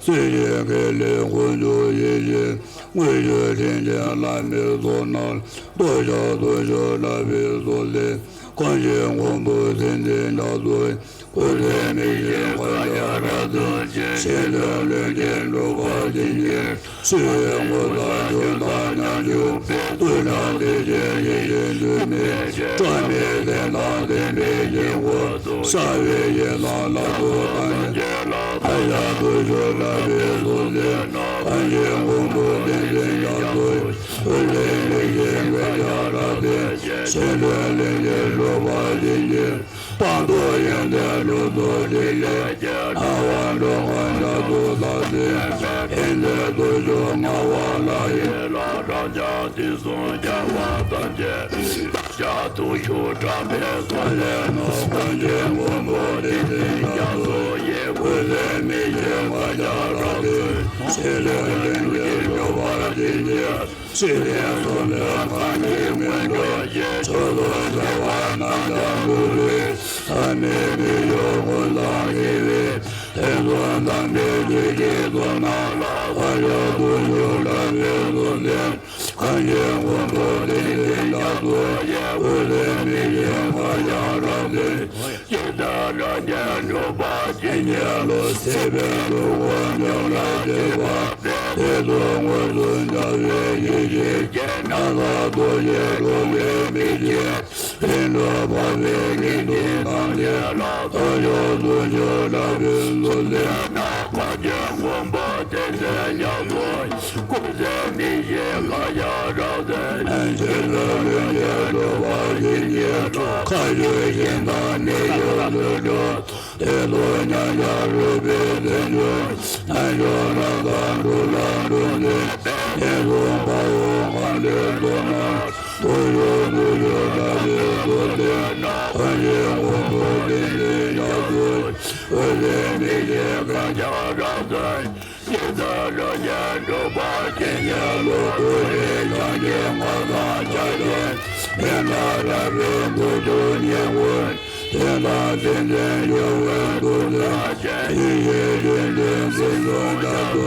སྲིད་ཞིའི་དཀའ་ལས་ཀུན་སྤྱོད་ཡེ་ཤེས། དངོས་གཞི་དྲིན་ཅན་བླ་མའི་ཚོགས་རྣམས། ལྟོ་ཆགས་ཚུལ་འཆོས་བསླབ་པའི་ཚོགས་ལས། གང་ཞིག་མགོན་པོ་སེམས་ཅན་རྒྱ་མཚོ་ཡི། ཀུན་སེམས་མི་ཤེས་མཁའ་ཁྱབ་རབ་ཏུ་ཕྱིན། གཞན་དོན་ལྷུན་གྱིས་གྲུབ་པར་བྱིན་གྱིས་རློབས། ཆོས་ཀུན་བདག་རྒྱུད་དང་མཉམ་སྤྱོད་པའི། བདུད་དང་སྡིག་ཅན་ཡེ་ཤེས་འདུལ་མི་ཆེ། བཀྲ་མའི་གདན་དང་ལྡན་པའི་དཀྱིལ་འཁོར་དུ། ཤར་བའི་ཡེ་ལ་ལ་སོགས་ཐམས་ཅད་ལ། ལྟོ་ཆགས་ཚུལ་འཆོས་བསླབ་པའི་ཚོགས་ལས། གང་ཞིག་མགོན་པོ་སེམས་ཅན་རྒྱ་མཚོ་ཡི། ཀུན་སེམས་མི་ཤེས་མཁའ་ཁྱབ་རབ་ཏུ་ཕྱིན། གཞན་དོན་ལྷུན་གྱིས་གྲུབ་པར་བྱིན་གྱིས། སྤངས་རྟོགས་ཡོན་ཏན་ལུས་རྫོགས་ཕྲིན་ལས་ཀྱི། སྣང་བ་འགྲོ་ཀུན་རྒྱ་མཚོ་ལྟར་སེམས། ཕན་མཛད་ལྟོ་ཆགས་ངལ་བ་ལ། ཡན་ལག་རབ་འབྱམས་དུས་གསུམ་རྒྱལ་བ་ཐམས་ཅད། ཞབས་ཏོག་ཞུ་བཀྲ་མའི་གསུང་ལས་ནོར། གང་ཞིག་མགོན་པོ་སེམས་ཅན་རྒྱ་མཚོ་ཡི། ཀུན་སེམས་མི་ཤེས་མཁའ་ཁྱབ་རབ་ཏུ་ཕྱིན། ལྷུན་གྱིས་གྲུབ་པར་བྱིན་གྱིས། ཕྱི་ནས་སུམ་བརྩེགས་ཁམས་ཀྱི་མངོན་རྟོགས་ཀྱི། ཕྱོགས་ ཐུབ་པའི་ཨ་མའི་མི་ཡོ་ཁོ་ལ་ཡི་བའི་ཐེ་ཚོམ་དང་མི་ཚེ་གི་ཚོགས་ནང་ལ་ཨ་ཡ་དུ་ཡོ་ལ་བའི་ཚོ་ལེན། གང་ཡིན་ཁོང་ཁྲོ་དེ་ལས་ཡག་ཏུ་ཡལ་དགོས་ལས་མི་ཡིན་ཁ་ཡང་རག་ལས། ཇི་ལྟར་རང་རྒྱལ་འགྲུབ་པ་ཇི་སྙེད་ལུས། སྲིད་པའི་འཁྲུལ་འཁོར་ཉམས་ལ་བཅས་པ་དེ་ཚོ་དངོས་སུ་འཇའ་བའི་ཡེ་ཤེས་ཀྱི་སྣང་ལ་རྡོ་རྗེ་འགྲོ་བའི་མི་ཆེན། བློ་བབ་པའི་གི་དུས་དང་ཆེན་ལ་ཐོ་ཡོ་དུ་ཆོ་འདྲ་བའི་ཚུལ་ལས་ན་ཁ་ཆེན་དགོན་པ་དེ་ཚེ་ཡག་ཐོ་ཀུ་ཚེ་མི་ཤེས་ཁ་ཡ་རག་ཚེ་ཆེ་ལ་ལུས་ཀྱི་འགྲོ་བ་ཡི་ཉེ་ཁ་ཡོད་བཞིན་དང་ནི་ཡོད་ཚུལ་འགྲོ། དེ་ལོ་ཉ་ཉ་རུས་པའི་དེ་ཉོ་ཨ་ཡོ་ར་དང་འགྲོ་ལ་འགྲོ་ནས་ཨེ་ལོ་པ་འོ་ཁ་ལས་ལོ་ན། དུ་ཡོད་དུ་ཡོད་ལ་ཡོད་དུ་ལྡན་ཨ་ཡེ་འོ་དུ་ལྡན་ལྡན་ཡག་དུ་ཨོ་ལེ་མི་ཡེ་ཁ་ཆག་རག་ཚོད་ཡེ་ད་ར་ཡ་འགྲོ་པ་ཀྱི་ཉ་ལོ་དུ་ལེ་ཡང་ཡེ་ང་དང་ཆ་ཡེ་མེ་ན་ར་བའི་དུ་དུ་ཉེ་བོ། དེ་ལ་དེ་འདྲའི་ཡོད་པའི་མདོ་ལས་ཡི་ཡི་ཡོན་ཏན་སེམས་ལ་བདག་ཏུ་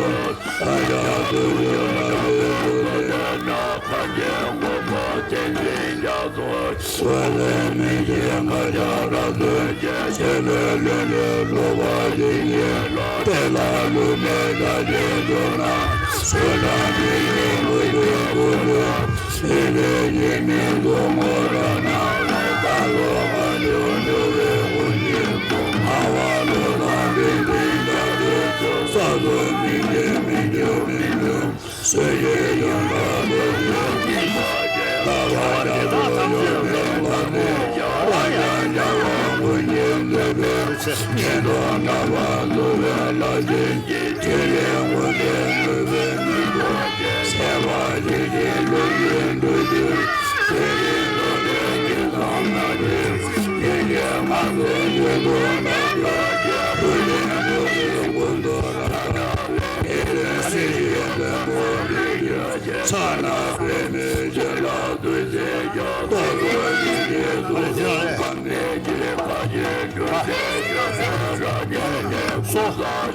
ཨ་ཡ་དུ་ཡོད་ན་བའི་མདོ་ལས། ཁ་རྒྱན་དགོན་པ་བསྟན་འཛིན་རྒྱ་མཚོ། བ་ལས་མི་འགྱུར་ང་རྒྱལ་རབ་ཏུ་རྒྱས། ཆེ་ལས་ལོན་ལས་བློ་བ་ཡི་ཡི་ལ། དེ་ལ་ལུས་མེད་ད་ཅེས་འགྱུར་ན། སུ་ལ་མི་ཡི་ལུས་པའི་སྐུ་ལུས། ཨེ་ལས་ཉེས་དམིགས་སྡུག་བསྔལ་ར་ན། ད་ལོ་བ་ལུ་འགྲོ་བའི་དབུ་འབྱེད། ཨ་བ་ལོ་ལ་འདི་འདི་འདྲ་དུ་ས་སུ་མི་འགྱེལ་མི་འགྱུར་མི་འགྱུར། སུ་ཡི་ཡོན་ལ་ལོ་ཡོན་གྱི་མ་རྒྱལ། ལ་བ་རྒྱ་ཐོ་ཡོན་མེད་པ་མེད་ཀྱང་། ཨ་ཡ་རྒྱ་བ་ཀུན་གྱི་འདོད་པའི་ཉེན་རྟོག་འདྲ་བ་བསླུ་བའི་ལ་ཞིག་ཁྱེད་ཡི་དངོས་གནས་ནུས་པའི་མི་ཐོག་ཅན། སྲེད་པ་ཡིད་ཀྱི་ལུས་ཀྱི་འགྲོ་རྒྱུ། ཁྱེད་ཡི་བློ་ལྡན་གྱི་ཚོགས་རྣམས་ཀྱིས། ཁྱེད་ཀྱི་ང་ཚོའི་ཡུལ་དུ་ལ་ཡོད་ཀྱང་། བུ་ལོན་བུ་ལོན་ཀུན་ཏུ་ར་འདྲ་བའི་ཨེ་ལེ་སྲིད་ཡོད་པའི་མོ་ལི་ཡོད་ཅེས། ས་ན་པའི་མི་ཆེ་ལ་དུས་ཚེ་ཀྱང་། ལྟོ་གོས་ཀྱི་རྗེས་སུ་ཚོགས་པ་མེད་ཀྱི་ཁ་ཆེ་འགྲོ་ཚེ་ཆོས་སེམས་ར་ཉེ་ནས་སོ།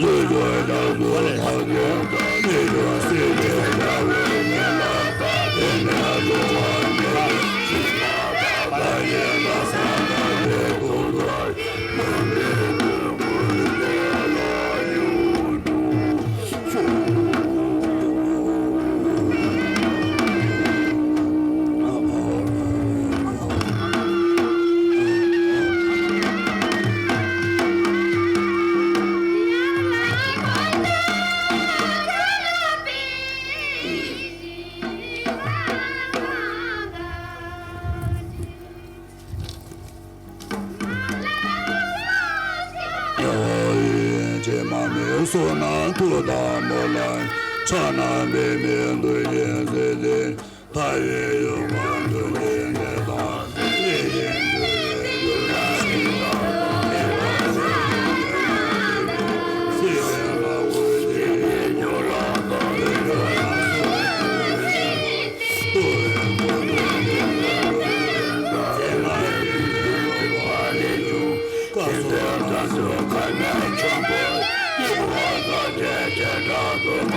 ལུས་སྦྱོར་ཡག་སུ་ཐག་ཆོད་དང་། མི་སྦྱོར་སྲིད་པའི་དགྲ་བོའི་ཉེན་ལ་ད་དེ་ནས་འགྲོ་བ་ཉེ་ཞིག་མ་ད་ད་ཡེ་ལ་ས་ད་ཡེ་ཐུག་ད་ཡེ་ལུམ་བི་ཀུན་ཀུན་ལས་ལ་ཡུལ་དུ། ཡ་ཡིན་ཅེས་མ་མེད་བསོད་ནམས་མཐུ་དང་མོ་ལ། ཕྱག་ན་འབད་མེད་འདུ་ཤེས་ཟེར་ཏེ། ཕ་ཡི་ཡུལ་མ་འདུ་ཤེས་འདྲེ་དང་ལས་ཀྱིས་འདུལ་བའི་ཡུལ་ལ་ཤིང་རྟ་དང་ལེགས་པར་སྲེག་པའི་ཡུལ་ལ་སྲིད་པའི་ལ་འོད་ཀྱི་ཡུལ་ལ་དང་ལས་ཡུལ་ལ་སོགས་པའི་ཡུལ་ལ། ལྟོ་བའི་འཁོར་ལོ་འདི་ལ་ལྟོ་བའི་ལ་དེ་ལ་ཡིད་ཀྱི་ལྟོ་བ་ལས་བྱུང་། སྐབས་སུ་སྐབས་སུ་ཁ་ནས་ཆོམ་པོ་ཡིད་འོང་ལྟ་བྱེད་བྱེ་བྲག་ཏུ་མ།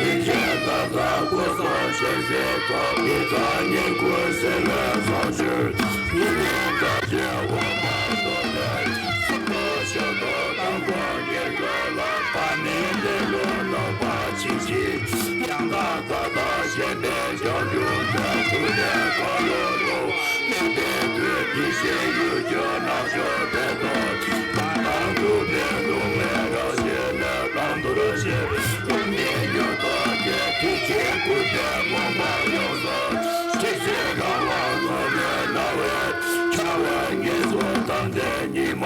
ཡིད་ཆེས་ལྟ་ལྟ་སྐུ་གསུམ་ཞལ་གཟིགས་ཐོབ། ཡིད་ཚང་ཉིད་ཀུན་སྲིད་ལས་སོགས་ཕྱིར། ཡིད་ལས་ལྟ་བྱེད་འོག་མ་སོགས་ལས། སུ་ལྟ་ཞབས་ཏོག་དང་ཁོང་གི་རོ་ལ། ཕ་མིང་ལེ་ལོ་ལོག་པ་ཕྱིན་ཅི། ཡང་དག་ད་ལྟ་ཞེན་པའི་བྱང་ཆུབ་མཆོག་ཐུགས་ལས་བཀའ་སློབ་ལོ། གནས་པའི་དུས་ཀྱི་ཞེན་ཡུལ་སྐྱོ་ནག་ཕྱོགས་དེ་དང་། མ་དང་ཐུབ་པའི་སྡུག་བསྔལ་རབ་བྱེད་ལས་བླང་དོར་ཞེན། སྐུ་མི་འགྱུར་ཐོག་གི་དུས་ཀྱི་སྐུ་ཚེ་མུན་པ་ཡོངས་སུ་ཕྱེ་ཞིང་རང་དབང་ཐོག་མའི་སྣང་བས་འཆར་བའི་ངལ་གསོ་དམ་ལྡན་ཉི་མ།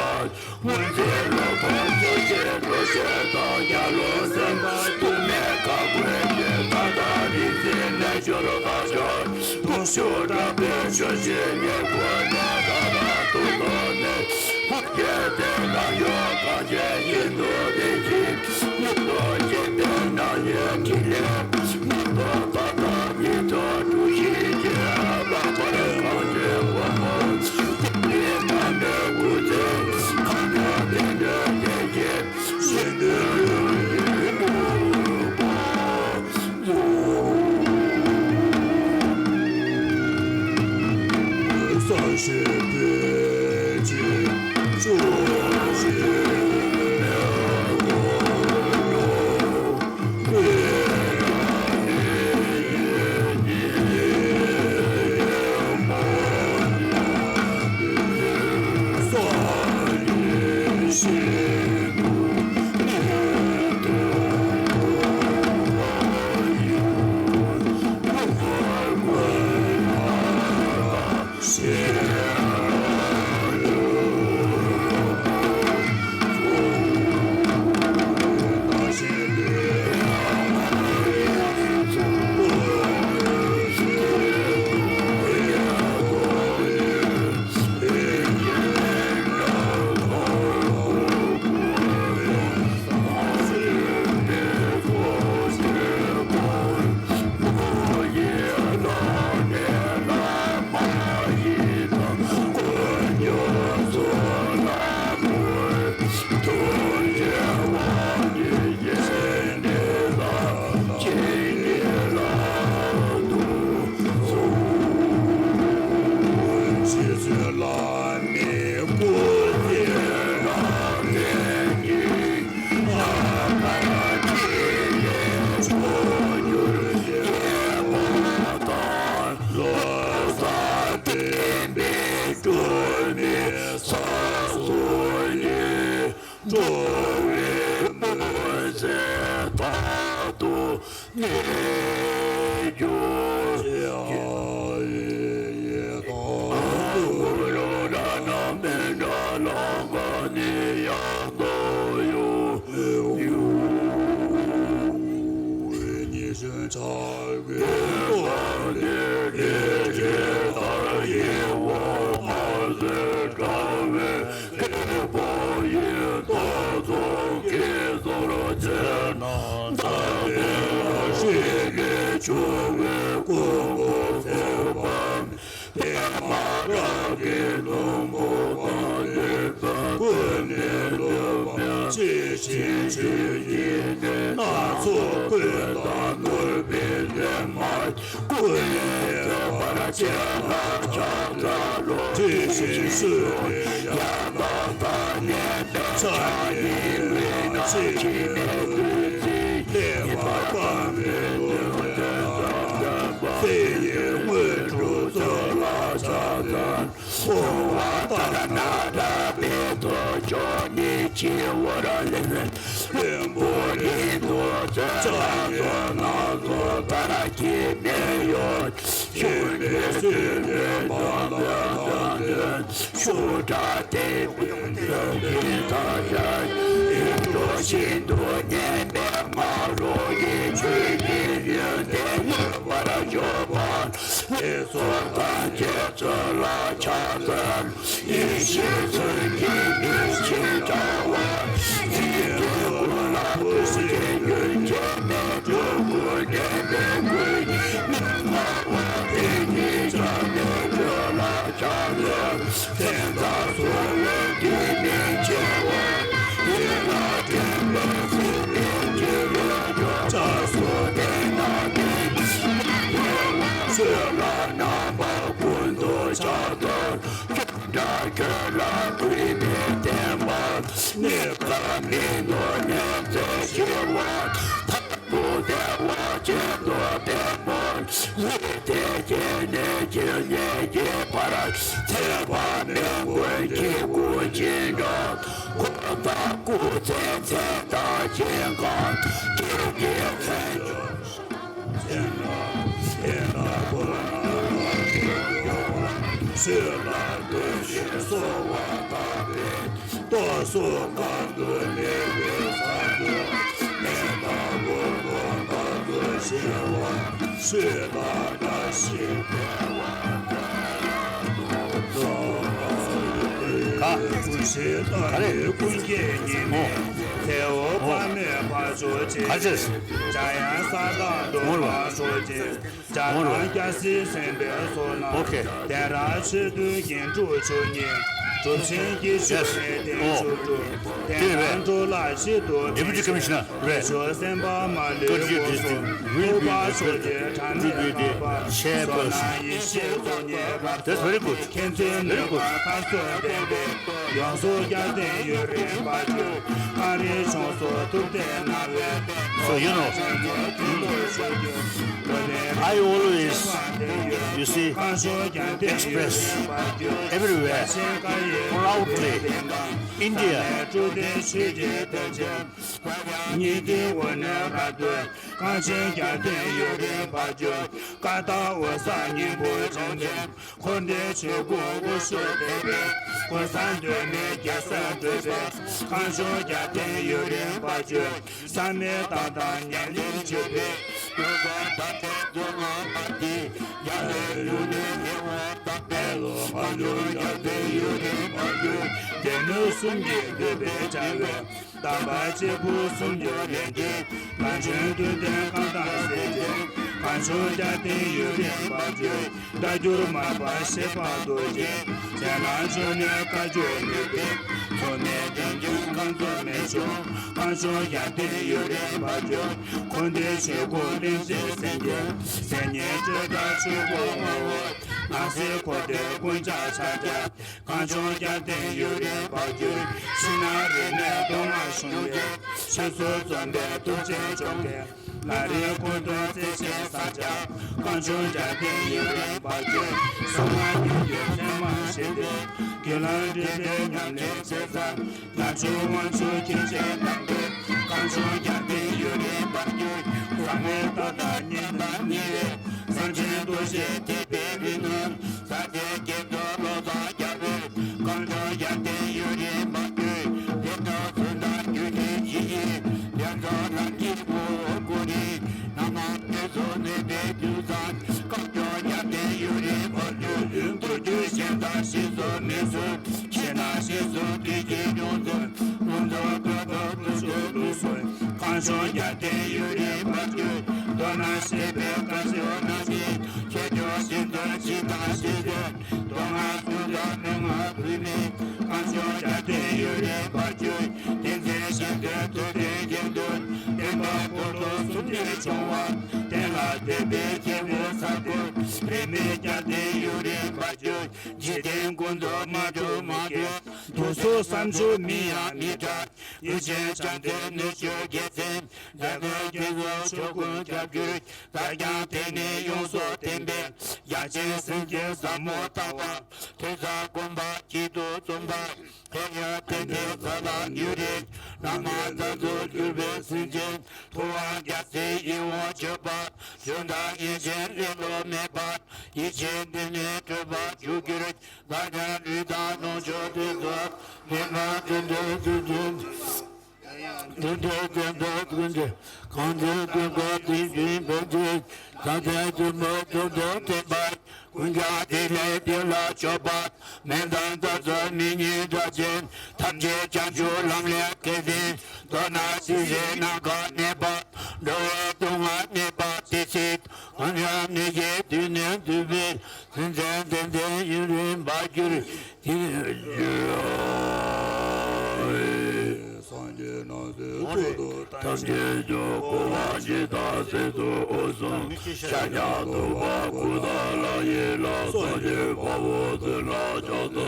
སྔོན་ཚེ་ལོ་ཐོག་ཚེ་ཆེན་འགྲོ་ཆེན་དང་། རྒྱལ་བློན་སེམས་དཔའ་དུ་མའི་བཀའ་བསྒོས་ཀྱི། ད་ལྟ་རིག་འཛིན་རྣལ་འབྱོར་བདག་ཅག་ཀུན་ཤུགས་དྲག་པོས་ཆོས་ཀྱི་གནས་བཀོད་ནས། ད་ལྟ་ཐུགས་ཐོག་ནས་ཕུར་ཁྱེར་ཏེ་ལམ་ཡོག་གངས་ཅན་ཞིང་དུ་བདེ་སྐྱིད་མྱུར་དུ་སྐྱེ་བའི་སྣང་བའི་ཕྲིན་ལས། མྱུར་དུ་ད་ལྟ་ཉིད་དུ་གྲུབ་ཤིག་ཅེས། ལྷག་པར་གངས་ཅན་དབང་པོ་ཀུན་ནས་ད་ འགྲོ་བའི་མུན་ཚེ་རྟག་ཏུ་གནས་གྱུར་ཅིག། མཁས་པ་ཡི་རྟོག་ཚོགས་ཀྱི་ཟོར་ཆེ་ན། རྩ་བའི་ཧྲཱིཿ་ལས་བྱུང་བའི་ཀུན་རྫོབ་སེམས་དཔའ་པདྨ་རཱ་གའི་ལྷུན་པོ་དང་ལྡན་པ། ཀུན་ནས་བསླུ་བ་ཇི་བཞིན་ཆོས་ཉིད་ནས། སྣ་ཚོགས་ཀུན་ལ་གནོད་པའི་ལས་མ་ཀུན་ནས་བརྗོད་པར་བྱེད་ལ་ཕྱག་འཚལ་ལོ། དེ་བཞིན་གསོད་པའི་ཡང་དག་པར་གནས་པའི་ཕྱག་གཉིས་ལས་ན། འཆི་མེད་བདུད་རྩི་ཉིད་པ་དཔག་མེད་ལུས་རྟེན་དང་ལྡན་པ། དེ་ཡི་དངོས་གྲུབ་སྩོལ་ལ་ཕྱག་འཚལ། ཨོཾ་ཨ་ཏ་ན་ད་པེ་ཏོ་ཇོ་ནི་ཇི་ཝ་ར་ལེ་ནན་ལྷུན་པོ་ནི་དོ་ཙེ་ལ་སོགས་སྣ་ཚོགས་ལྟར་སྐྱེ་མེད་གཡོ། ཤུགས་ནི་སྲིད་པའི་བར་ལ་དང་ལྡན་ཤུགས་དྲག་བརྟན་པའི་ལྷུན་གྱིས་མཐའ་ཡས། ཡིད་འཕྲོག་ཤིན་ཏུ་ནས་མེད་པའི་ང་རོ་ཡི་ཆོས་ཀྱི་ཡོན་ཏན་མངོན་པར་གྱུར་པ། ལས་ཚོགས་ཐམས་ཅད་སྩོལ་ལ་ཕྱག་འཚལ། ཡེ་ཤེས་མཚོན་གྱི་མིག་ཆེན་དྲ་བ། འཇིག་རྟེན་ཀུན་ལ་བུ་སྲིད་རྒྱུན་ཆད་མེད་སྤྲུལ་སྐུ་འདྲེན་པའི་སྐུ། མི་སྨྲ་བ་དེ་ཉིད་ཆགས་མེད་སྤྲུལ་ལ་ཕྱག་འཚལ། དེ་དག་གསོལ་བའི་དུས་མིན་ཆེ་བ། ཡིད་ལ་དྲན་པས་སྲིད་པའི་འཁྲུལ་བའི་སྐྱོ། ཕྱག་སོར་དེ་ན་དེ་ཉིད་བདེ་བ་ཆོས་ལ་རྣམ་པ་ཀུན་ཏུ་ཕྱག་འཚལ། སྐྱོན་བྲལ་ཁྱོད་ལ་གུས་པས་བསྟེན་པ། གནས་སྐབས་མི་ནོར་ནས་ཚེ་ཞི་བ། མཐར་ཐུག་བདེ་བ་ཆེད་དུ་བསྟེན་པ། ཡིད་བདེ་སྐྱེས་ནས་སྐྱེ་གནས་ཀྱི་བར། ཚེ་དཔག་མེད་མགོན་གྱི་སྐུ་མཆེད་འགྲོ། འཁོར་དང་སྐུ་ཚེ་ཚེ་དང་ཞིང་ཁམས་ཀྱི་དགེ་མཚན་ཆོས་ལ་འདུ་ཞིང་གསོལ་བ་བཏབ་པས། རྟོག་ཚོགས་གང་དུ་གནས་པའི་ས་དེར། ནད་དང་འབུ་སྡོམ་དག་ཏུ་ཞི་བ། ཆོས་དང་བཀྲ་ཤིས་འཕེལ་བ་དང་། ཀུན་ཤེས་རྟ་ཡི་ཀུན་ཁྱེར་ཉི་མའི་ཐལ་བ་དཔག་མེད་འཕགས་མཆོག་ཅེས། ག་ཚོད། འཇམ་དབྱངས་གསང་བདག་འགྲོ་མང་མཆོག་ཅེས། འཇམ་དབྱངས་སྐྱ་སེར་སེམས་དཔའི་ཚོགས་རྣམས། ཨོ་ཁེ། གདན་རབས་ཆེ་བདུན་རྒྱན་དྲུག་མཆོག་གཉིས། གྲུབ་ཆེན་སྐྱེས་མཆོག་Yes. གནས་བརྟན Oh. མཆོག་གྲུབ། དེ་བས། བསྟན་དང་འགྲོ་ལ་བཤད་དུ་Deputy Commissioner རེད། སེམས་དཔའ་མ་ལུས་སྐུ་གཟུགས་ཐུགས་སྲས་will be ཐུབ་པ་མཆོག་གི་དྲ་མེད་རྣམ་པ། Chairperson. བསོད་ནམས་ཡེ་ཤེས་གཟུགས་བརྙན་རབ། That's very good. མཁྱེན་བརྩེ་Very ནུས་པ་good. མཐར་སོན་ལྡན་པའི། ཡོངས་སུ་རྒྱལ་བསྟན་ཡུན་རིང་བར་གྱུར། ཀ་རའི་ལྗོངས་སུ་ཐུབ་བསྟན་གནང་བའི། So, you know, I always, you see, express everywhere, proudly, India. ཉི་ཟླའི་འོད་ནས་རབ་སྟོན། གངས་ཅན་རྒྱལ་བསྟན་ཡུན་རིང་བར་གྱུར། ཀ་དག་འོད་གསལ་སྙིང་པོ་འབྱུང་ལྡན། འཁོར་འདས་ཆོས་སྐུ་དབུ་ཞུགས་བསྟན་པའི། ཀུན་བཟང་གདོད་མའི་རྒྱལ་སྲས་སྒྲོལ་མའི། གངས་ལྗོངས་རྒྱལ་བསྟན་ཡུན་རིང་བར་གྱུར། བསམ་མེད་རྟག་དང་ཉམས་ལེན་བརྗོད་པའི། ཡུལ་དང་བདག་ཕན་རྫོགས་ངང་བར་གྱི། རྒྱལ་བའི་ཡུལ་ནས་ཉེ་བར་བདག་པའི་ལོ། གངས་ལྗོངས་རྒྱལ་བསྟན་ཡུན་རིང་བར་གྱུར། སྡེ་སྣོད་གསུམ་གྱི་འདུས་པའི་བྱ་བའི། དམ་པ་གཅིག་པུ་གསུམ་འགྱུར་ལས་ཀྱི། ལམ་སྒྲོན་མདུན་ལྡན་གང་དག་སྲས་ཀྱི། གངས་ལྗོངས་རྒྱལ་བསྟན་ཡུན་རིང་བར་གྱུར། སྒྲ་སྒྱུར་མར་པ་ཞེས་པ་རྡོ་རྗེ། རྗེ་ལ་འབྱོར་ནས་བཀའ་བརྒྱུད་ནུས་པའི། མཚུངས་མེད་ལྡན་གྱུར་གང་འཚམ་མེད་འབྱུང་། གངས་ལྗོངས་རྒྱལ་བསྟན་ཡུན་རིང་བར་གྱུར། འཁོར་འདས་ཆོས་སྐུ་བསྟན་འཛིན་སེམས་ཀྱི། སེམས་ཉིད་སྤྲོས་བྲལ་ཆོས་སྐུ་ངོ་བོ། སྣང་སྲིད་འཁོར་འདས་ཀུན་བྱང་ཕྱག་རྒྱ། གངས་ལྗོངས་རྒྱལ་བསྟན་ཡུན་རིང་བར་གྱུར། ཕྱི་ནང་རིས་མེད་མདོ་སྔགས་གཞུང་གི། ཆོས་སྲོལ་འཛོམས་པའི་ཐུགས་རྗེ་ཅོག་གི། ལ་རིའི་ཁོང་དུ་བརྩེ་ཆེན་ས་སྐྱ། གངས་ལྗོངས་རྒྱལ་བསྟན་ཡུན་རིང་བར་གྱུར། གསང་སྔགས་རྒྱུད་ཀྱི་ཚད་མ་ཞི་བདེ། རྒྱུད་ལ་འདུས་པའི་ཉམས་ལེན་བྱེད་ས། ནག་ཆུ་དབང་ཕྱུག་མཁན་ཆེན་རྣམ་པའི། གངས་ལྗོངས་རྒྱལ་བསྟན་ཡུན་རིང་བར་གྱུར། གསང་བའི་རྟ་དང་གཉེན་དང་ཉེ་བའི། གསང་ཆེན་རྡོ་རྗེ་ཐེག་པའི་རིགས་རྣམས། ས་སྟེང་སྐྱེ་འགྲོ་ལོ་ཙཱ་རྒྱལ་པོས། གངས་ལྗོངས་རྒྱལ་བསྟན་ཡུན་རིང་བར་གྱུར། བདེན་མཐའ་གསུམ་དང་རྒྱུད་སྡེ་ཇི་བཞིན། བསྟན་རྫོགས་ལམ་གྱི་ངོ་བོ་ཀུན་རིག་ནང་མ་དེ་ཚོ་གནས་པའི་དུས་བཟང་། གངས་ལྗོངས་རྒྱལ་བསྟན་ཡུན་རིང་བར་གྱུར། མདོ་རྒྱུད་གཞན་དག་ཞིག་གསོ་མི་ཚུགས། ཕྱི་ནང་ཞིག་གསོ་དུས་ཀྱི་མྱོང་ཚོར། ལུང་རྟོགས་བཀོད་པ་ཀུན་སྤྱོད་ལུགས་སྲོལ། གངས་ལྗོངས་རྒྱལ་བསྟན་ཡུན་རིང་བར་གྱུར། མདོར་ན་བཤད་པའི་བཀའ་ཆོས་རྣམས་ཀྱི། ཁྱད་ཆོས་ཤིན་ཏུ་ཇི་ལྟར་ཞིག་ཏུ། མདོ་སྔགས་སུ་འདྲ་མན་ངག་དུ་མའི། གངས་ལྗོངས་རྒྱལ་བསྟན་ཡུན་རིང་བར་གྱུར། བསྟན་འཛིན་ཞིང་དུ་ཐུབ་བསྟན་རྒྱན་དུ། བསྟན་པ་འཁོར་ལོ་གསུམ་ནས་བྱུང་བ། བསྟན་ལ་འདུས་པའི་སྐྱེ་བོ་ས་ཁུལ། རིས་མེད་རྒྱལ་བསྟན་ཡུན་རིང་བར་གྱུར། འཇིག་རྟེན་ཀུན་ཏུ་མ་གྱུར་མ་གྱུར། དུས་སུ་བསམ་བརྗོད་མིང་ཡང་མི་གྲགས། ཡུལ་ཆེན་བྱང་རྩེ་སྣོད་བཅུད་རྒྱལ་མཚན། མཛད་པའི་རྒྱལ་སྲས་ཆོས་ཀུན་ཁྱབ་གྱུར། ད་ཀྱང་དེང་ནས་ཡོངས་སུ་བསྟན་པའི། རྒྱལ་ཆེན་སེམས་ཅན་ཟབ་མོ་ལྟ་བ། ཐོས་བསམ་སྒོམ་པ་གཅིག་ཏུ་འཛོམས་པ། ཕན་ཡོན་ཏན་ཏན་ས་དང་ཡུན་རིང་། བླ་མ་ལྟ་ཚུལ་གྱུར་པའི་སེམས་ཅན། ཐུབ་དབང་རྒྱལ་སྲས་ཡིད་འོང་སྤྱོད་པ། གཞུང་དང་ཡན་ཆད་ལེ་ལོ་མེད་པར། ཡིད་ཆེས་འདི་ནས་སྤྲོས་པ་འཇུག་གྱུར། ད་ཀྱང་ལུས་དང་ལོངས་སྤྱོད་དེ་ཚོ། ལེན་པ་དེ་འདྲའི་དུས་དུས། དེ་འདྲའི་དེ་འདྲའི་དེ་འདྲའི། གང་དེ་ཀུན་དགའ་དེ་བཞིན་པའི་ཚེ། ད་ལྟའི་དུས་མོ་དུས་དུས་བསྟན་པ། ཀུན་ཀྱང་དེ་ལས་དེ་ལ་སྤྱོད་པ། མེད་དང་ད་ཚོད་མི་ཉིད་སྒྲ་ཅན། ཐམས་ཅད་བྱང་ཆུབ་ལམ་ལས་སྐལ་ལྡན། མདོར་ན་སྲིད་ཞིའི་ནམ་མཁར་གནས་པ། འགྲོ་བའི་སྡུག་བསྔལ་མེད་པ་དེ་སྲིད། གང་ཡང་མི་སྐྱེ་དུས་ནས་འདུས་པའི། སེམས་ཅན་ཏན་ཏན་ཡུན་རིང་བར་གྱུར། དེ་ནས་སངས་རྒྱས་རྣམས་སུ་ཐུགས་སུ་ཐམས་ཅད་སྐྱོབ། འཁོར་བ་འཇིག་དང་སྲིད་མཚོ་འོད་གསུམ། ཤཱཀྱ་ཐུབ་པ་སྐུ་དང་ལྷ་ཡི་ལྷ། སངས་རྒྱས་དཔའ་བོས་བདུད་ལ་ཕྱག་འཚལ།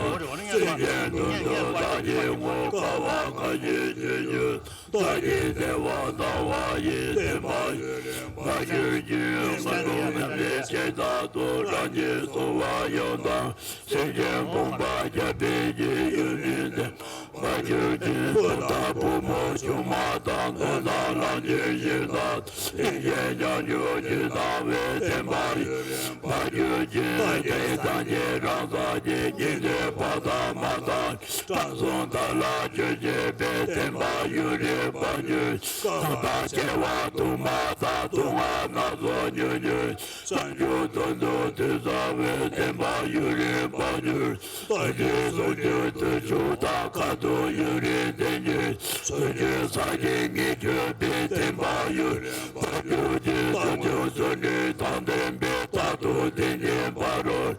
སེམས་ཅན་དོན་དུ་བདག་གིས་བསྔོ། དཀའ་བ་གང་ཞིག་ཅི་བྱུང་། བདག་གིས་བདེ་བ་དང་བ་ཡི། བསྟན་པ་ཡུན་རིང་བར་གྱུར་ཅིག །མ་གྱུར་ནམ་འདས་ཇི་ལྟར་དུ། རང་གི་གསོལ་བ་ཡང་དག་སེམས་ཅན་ཕོངས་པ་རྒྱ་བསྐྱེད་ཅིང་། ཡུན་རིང་བརྟན་པར་གྱུར་ཅིག །བུ་དང་བུ་མོ་ཆུང་མ་དང་། མཐོ་དང་ལམ་ཆེན་ཞིང་དང་། ལྷན་ཅིག་བྱང་ཆུབ་ཅིང་དང་བའི། བསྟན་པ་ཡུན་རིང་བར་གྱུར་ཅིག །བདག་གིས་སངས་རྒྱས་རང་སངས་རྒྱས། ཉན་ཐོས་པ་དང་མ་དང་། དྲང་སྲོང་དག་ལ་སྤྱོད་བྱེད་པའི། བསྟན་པ་ཡུན་རིང་བར་གྱུར། བསྐལ་པ་བྱེ་བ་དུ་མ་དང་། སྡུག་བསྔལ་སྣ་ཚོགས་མྱུར་མྱུར། བྱང་ཆུབ་དོན་དུ་ཐོས་བསམ་པའི། བསྟན་པ་ཡུན་རིང་བར་གྱུར། བདག་གིས་གསུང་གཅིག་ཐུགས་ཆུང་དང་། ཁ་ཐུག་ཡུན་རིང་བསྟན་གྱུར། ཆོས་ཀྱི་ས་ཞིང་ཉིད་གྱུར་པའི། བསྟན་པ་ཡུན་རིང་བར་གྱུར་ཅིག །བྱང་ཆུབ་སེམས་དཔའི་དང་ལྡན་པའི། མཐར་ཐུག་དེ་ཉིད་ཕ་རོལ།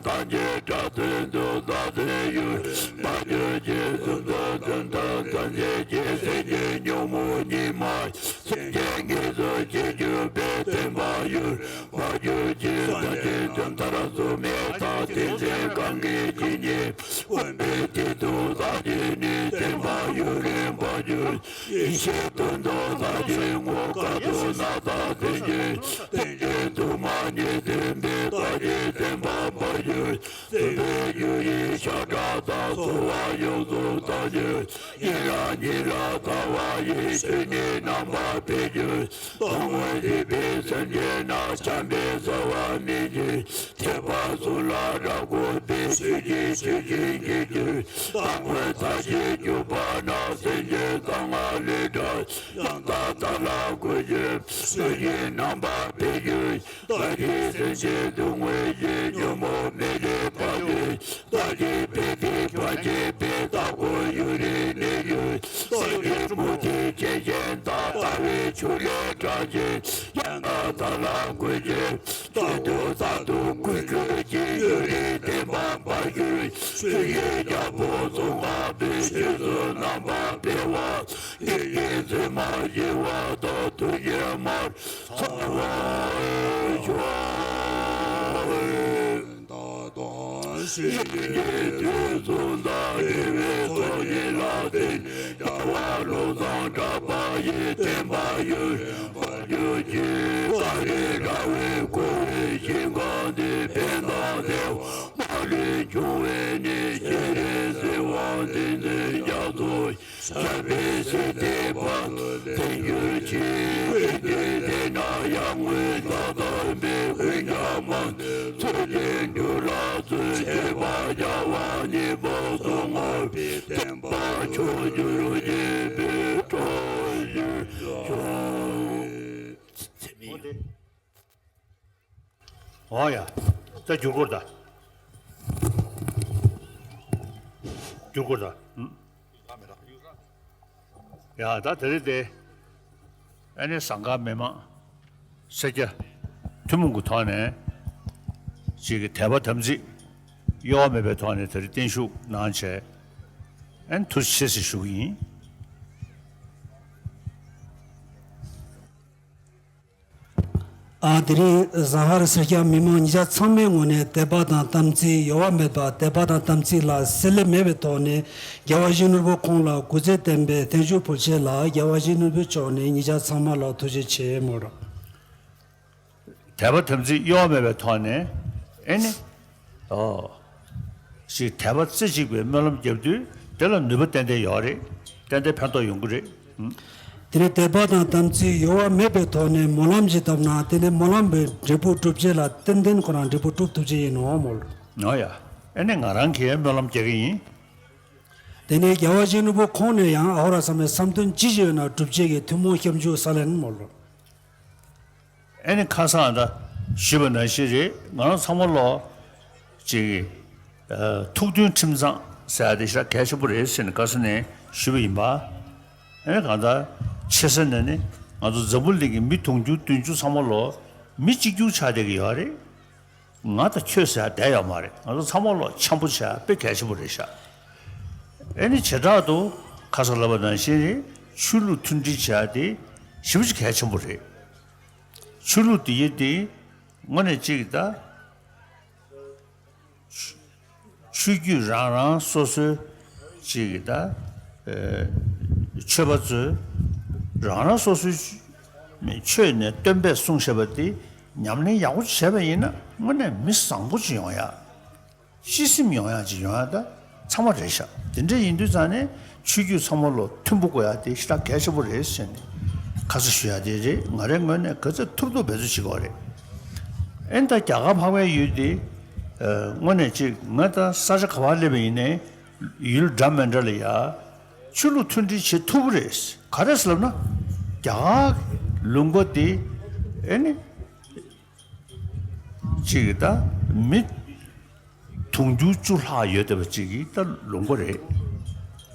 ཐམས་ཅད་སྒྲ་དོན་དུ་བདག་ བརྩོན་ཡུལ་མ་གྱུར་ཅིག་སུམ་ཚོགས་དོན་དམ་ཐམས་ཅད་ཀྱི་སེམས་ཅན་ཉོན་མོངས་ཉིད་མ་སེམས་ཅན་ངེས་སུ་བྱེད་གྱུར་པའི་བདེན་པ་ཡུལ་མ་གྱུར་ཅིག་སངས་རྒྱས་རྣམ་ཐར་སྲུང་མའི་བདག་བསྟན་འཛིན་གང་གི་ཇི་སྙེད་དཀོན་པའི་དེ་དུ་བདག་གིས་ནི་བདེན་པ་ཡུན་རིང་བར་གྱུར། ཡེ་ཤེས་དོན་དུ་བདག་གིས་ངོ་དཀར་དུ་ན་བདག་བསྟན་འཛིན་རྟེན་འབྲེལ་དུ་མ་ཉིད་བདེན་པའི་བདག་གིས་བདེན་པ་བར་གྱུར། བརྩོན་པའི་རྒྱུ་ཡི་ཤ་ཁྲག་དང་། གསོལ་བ་ཡོངས་སུ་དག་གྱུར། ཉིན་རེ་ཉིན་རེ་ལྟ་བ་ཡི་ཆོས་ཉིད་རྣམ་པར་འཕེལ་གྱུར། སྟོང་ཉིད་རིག་པའི་སེམས་ཅན་རྣམས་བྱམས་པའི་བྱ་བ་སྨིན་གྱུར། ཐེག་པ་གསུམ་ལ་རབ་དགོངས་པའི་ཆོས་ཀྱི་ཆོས་ཅན་གྱུར་གྱུར། སྟོང་ཉིད་མཐར་ཕྱིན་གྱུར་པ་ན་སེམས་ཅན་གསང་སྔགས་ལས་བསྒྲལ། ཡང་དག་ཐབས་ལ་འགོད་གྱུར། སུ་ཡིན་རྣམ་པར་འཕེལ་གྱུར། བདག་གིས་སེམས་ཅན་སྡུག་བསྔལ་གྱི་ཉོན་མོངས་མེ་ལས་སྤར་གྱུར། བདག་གིས་འཕེལ་ཏེ་བར་ཆད་པའི་སྟ་གོན་ཡུན་རིང་གནས་གྱུར། སེམས་ཀྱི་མུ་སྟེགས་ཆེ་ཆུང་དག་ལྟ་བའི་ཆུ་ལས་དྲག་ཅིང་། ཡང་དག་ཐབས་ལ་འགོད་ཅིང་། བདག་ཏུ་བདག་ཏུ་འགོད་གྱུར་ཅིང་། ཡུན་རིང་བརྟན་པར་འབར་གྱུར། ཆོས་ཀྱི་རྒྱལ་པོ་ཙོང་ཁ་པའི་ཆོས་སུ་རྣམ་པར་འཕེལ་བ། ཡིད་ཀྱི་མཚན་མ་ཞི་བ་དང་། ཐུགས་རྗེ་མར་འཚལ་བར་ཤོག། ཡང་དགེ་དུས་གསུམ་དང་། དགེ་བའི་ཚོགས་ཀྱིས་ལ་བརྟེན་ནས། རྒྱལ་བ་ཀླུ་བཟང་གྲགས་པ་ཡི། བསྟན་པ་ཡུན་རིང་བར་གྱུར་ཅིག། ཀ་རི་དགྲ་བོས་བསྐོར་བའི་ཞིང་ཁམས་འདིར། ཕན་དང་བདེ་བ་མ་ལུས་འབྱུང་བའི་གནས། སྤྱན་རས་གཟིགས་དབང་བསྟན་འཛིན་རྒྱ་མཚོ། ཞབས་པད་སྲིད་མཐའི་བར་དུ་བརྟན་གྱུར་ཅིག། དགེ་འདུན་སྡེ་ན་ཡར་ངོའི་ཟླ་ལྟར་འཕེལ། ཀུན་ཀྱང་མང་སྟེ་ཚུལ་ཁྲིམས་སྒྲུབ་ལ་བརྩོན། སྤྱོད་པ་རྒྱལ་བ་ཉི་མ་གསུང་ངོ་། བསྟན་པ་འཕེལ་བར་མཆོག་གྱུར་ཅིག་པའི་བཀྲ་ཤིས་ཤོག། འོ་ཡ། ད་བསྒྱུར་བཀོད་ད། བསྒྱུར་བཀོད་ད། ཨུམ། ཡ་ད་དེ་རིང་དེ། ཨ་ནི་ཟངས་དཀར་མི་མང་སེར་སྐྱ་ཐུན་མོང་གི་ཐོག་ནས་ཅིག་གི་དད་པ་དམ་ཚིག་གཡོ་བ་མེད་པའི་ཐོག་ནས་དེ་རིང་བརྟན་བཞུགས་གནང་བྱས། ཨ་ནི་ཐུགས་རྗེ་ཆེ་ཞུ་གི་ཡིན། ཨ། དེ་རིང་ཟ་ཧར་སེར་སྐྱ་མི་མང་ཉེ་ཆར་ཚང་མའི་ངོས་ནས་དད་པ་དང་དམ་ཚིག་གཡོ་བ་མེད་པ། དད་པ་དང་དམ་ཚིག་ལ་བསྲེ་ལྷད་མེད་པའི་ཐོག་ནས་རྒྱལ་བ་ཡིད་བཞིན་ནོར་བུ་ཁོང་ལ་སྐུ་ཚེ་བརྟན་པའི་བརྟན་བཞུགས་ཕུལ་ཆེད་ལ། རྒྱལ་བ་ཡིད་བཞིན་ནོར་བུའི་ཕྱོགས་ནས་ཉེ་ཆར་ཚང་མ་ལ་ཐུགས་རྗེ་ཆེ་སྨོ། དད་པ་དམ་ཚིག་གཡོ་བ་མེད་པའི་ཐོག་ནས། ཨེ་ནི། ཨོ། ཞིག་དད་པ་རྩེ་གཅིག་པའི་སྨོན་ལམ་བརྒྱབ་དུས་དེ་ལ་ནུས་པ་ཏན་ཏན་ཡོད་རེད། ཏན་ཏན་ཕན་ཐོགས་ཡོང་གི་རེད། ཨུམ། དེ་ནས་དད་པ་དང་དམ་ཚིག་གཡོ་བ་མེད་པའི་ཐོག་ནས་སྨོན་ལམ་ཞིག་བཏབ་ན། དེ་ནས་སྨོན་ལམ་པའི་འབྲས་བུ་སྒྲུབ་བྱེད་ལ་ཏན་ཏན་ཁོ་རང་འབྲས་བུ་སྒྲུབ་ཐུབ་ཀྱི་ཡིན་ནོ་མོལ། ཨོ་ཡ། ཨེ་ནས་ང་རང་གིས་སྨོན་ལམ་རྒྱག་གི་ཡིན། དེ་ནས་རྒྱལ་བ་ཡིད་བཞིན་ནོར་བུ་ཁོང་ནས་ཡང་ཨ་ཧོ་ར་ཚང་མའི་བསམ་དོན་ཅི་ཞིག་ཡོད་ན་སྒྲུབ་བྱེད་ཀྱི་ཐུན་མོང་སྐྱབས་འཇུག་སྩལ་ལེན་མོལ། ཨེ་ནི་ཁ་སང་ད་ཞུས་པ་ནང་བཞིན་རེད། ང་རང་ཚང་མ་ལོ་ཅིག་ཐུགས་མཐུན་ཁྲིམས་གཙང་ཟེར་ཡ་དེ་ཞེ་དྲག་གལ་ཆེན་པོ་རེད་ཟེར་ནས་དགའ་ས་ནས་ཞུས་པ་ཡིན་པ། ཨེ་ནི་གང་ལྟར་ཆེ་ས་ནས་ནི་ང་ཚོ་འཛམ་བུ་གླིང་གི་མི་དུང་ཕྱུར་བདུན་ཅུ་ཚང་མ་ལོ་མི་གཅིག་གྱུར་ཆགས་བསྡད་ཀྱི་ཡོད་རེད། ང་དང་ཁྱོད་ཟེར་ཡ་བསྡད་ཡོད་མ་རེད། ང་ཚོ་ཚང་མ་ལོ་འཆམ་པོ་བྱས་དཔེ་གལ་ཆེན་པོ་རེད་ཤག། ཨེ་ནི་བྱེ་བྲག་ཏུ་ཁ་སང་ལབ་པ་ནང་བཞིན་རེད། ཆོས་ལུགས་མཐུན་སྒྲིལ་བྱེད་ཡ་དེ་ཞེ་པོ་ཅིག་གལ་ཆེན་པོ་རེད། ཆོས་ལུགས་དེ་ཡི་དེ་དངོས་གནས་གཅིག་ད། ཆོས་བརྒྱུད་རང་རང་སོ་སོའི་ཅིག་གི་ད་ཨེ་ཆོས་པ་ཚོས་རང་རང་སོ་སོའི་ཆོས་ནས་སྟོན་པས་གསུངས་བཞག་པ་དེ་ཉམས་ལེན་ཡག་པོ་བྱས་པ་ཡིན་ན་དངོས་གནས་མི་བཟང་པོ་ཅིག་ཡོང་ཡ། སྤྱི་སེམས་ཡོང་ཡ་ཅིག་ཡོང་ཡ་ད་ཚང་མ་རེད་ཤག། དེ་འདྲ་ཡིན་དུས་ཙང་ནས་ཆོས་བརྒྱུད་ཚང་མ་ལོ་མཐུན་པོ་དགོས་ཡ་དེ་ཞེ་དྲག་གལ་ཆེན་པོ་རེད་ཟེར་ནས་ཁ་ཚ་ཞུ་ཡ་དེ་རེད། ང་རའི་ངོས་ནས་ག་ཚོད་ཐུབ་ཐུབ་འབད་རྩོལ་བྱེད་དགོས་རེད། ཨེ་ད་རྒྱ་གར་འཕགས་པའི་ཡུལ་དེ་ཨ་དངོས་གནས་ཅིག་ང་ད་ས་ཆ་ག་པར་སླེབས་པ་ཡིན་ནའི་ཡུལ་འདྲ་མི་འདྲ་ལ་ཡ་ཆོས་ལུགས་མཐུན་སྒྲིལ་བྱེད་ཐུབ་ཀྱི་རེད། ག་རེ་ཟེར་ལབ་ན་རྒྱ་གར་ལུང་པ་དེ་ཨེ་ནི་ཅིག་ད་མི་དུང་ཕྱུར་བཅུ་ལྷག་ཡོད་བསྡད་པ་ཅིག་གི་ད་ལུང་པ་རེད།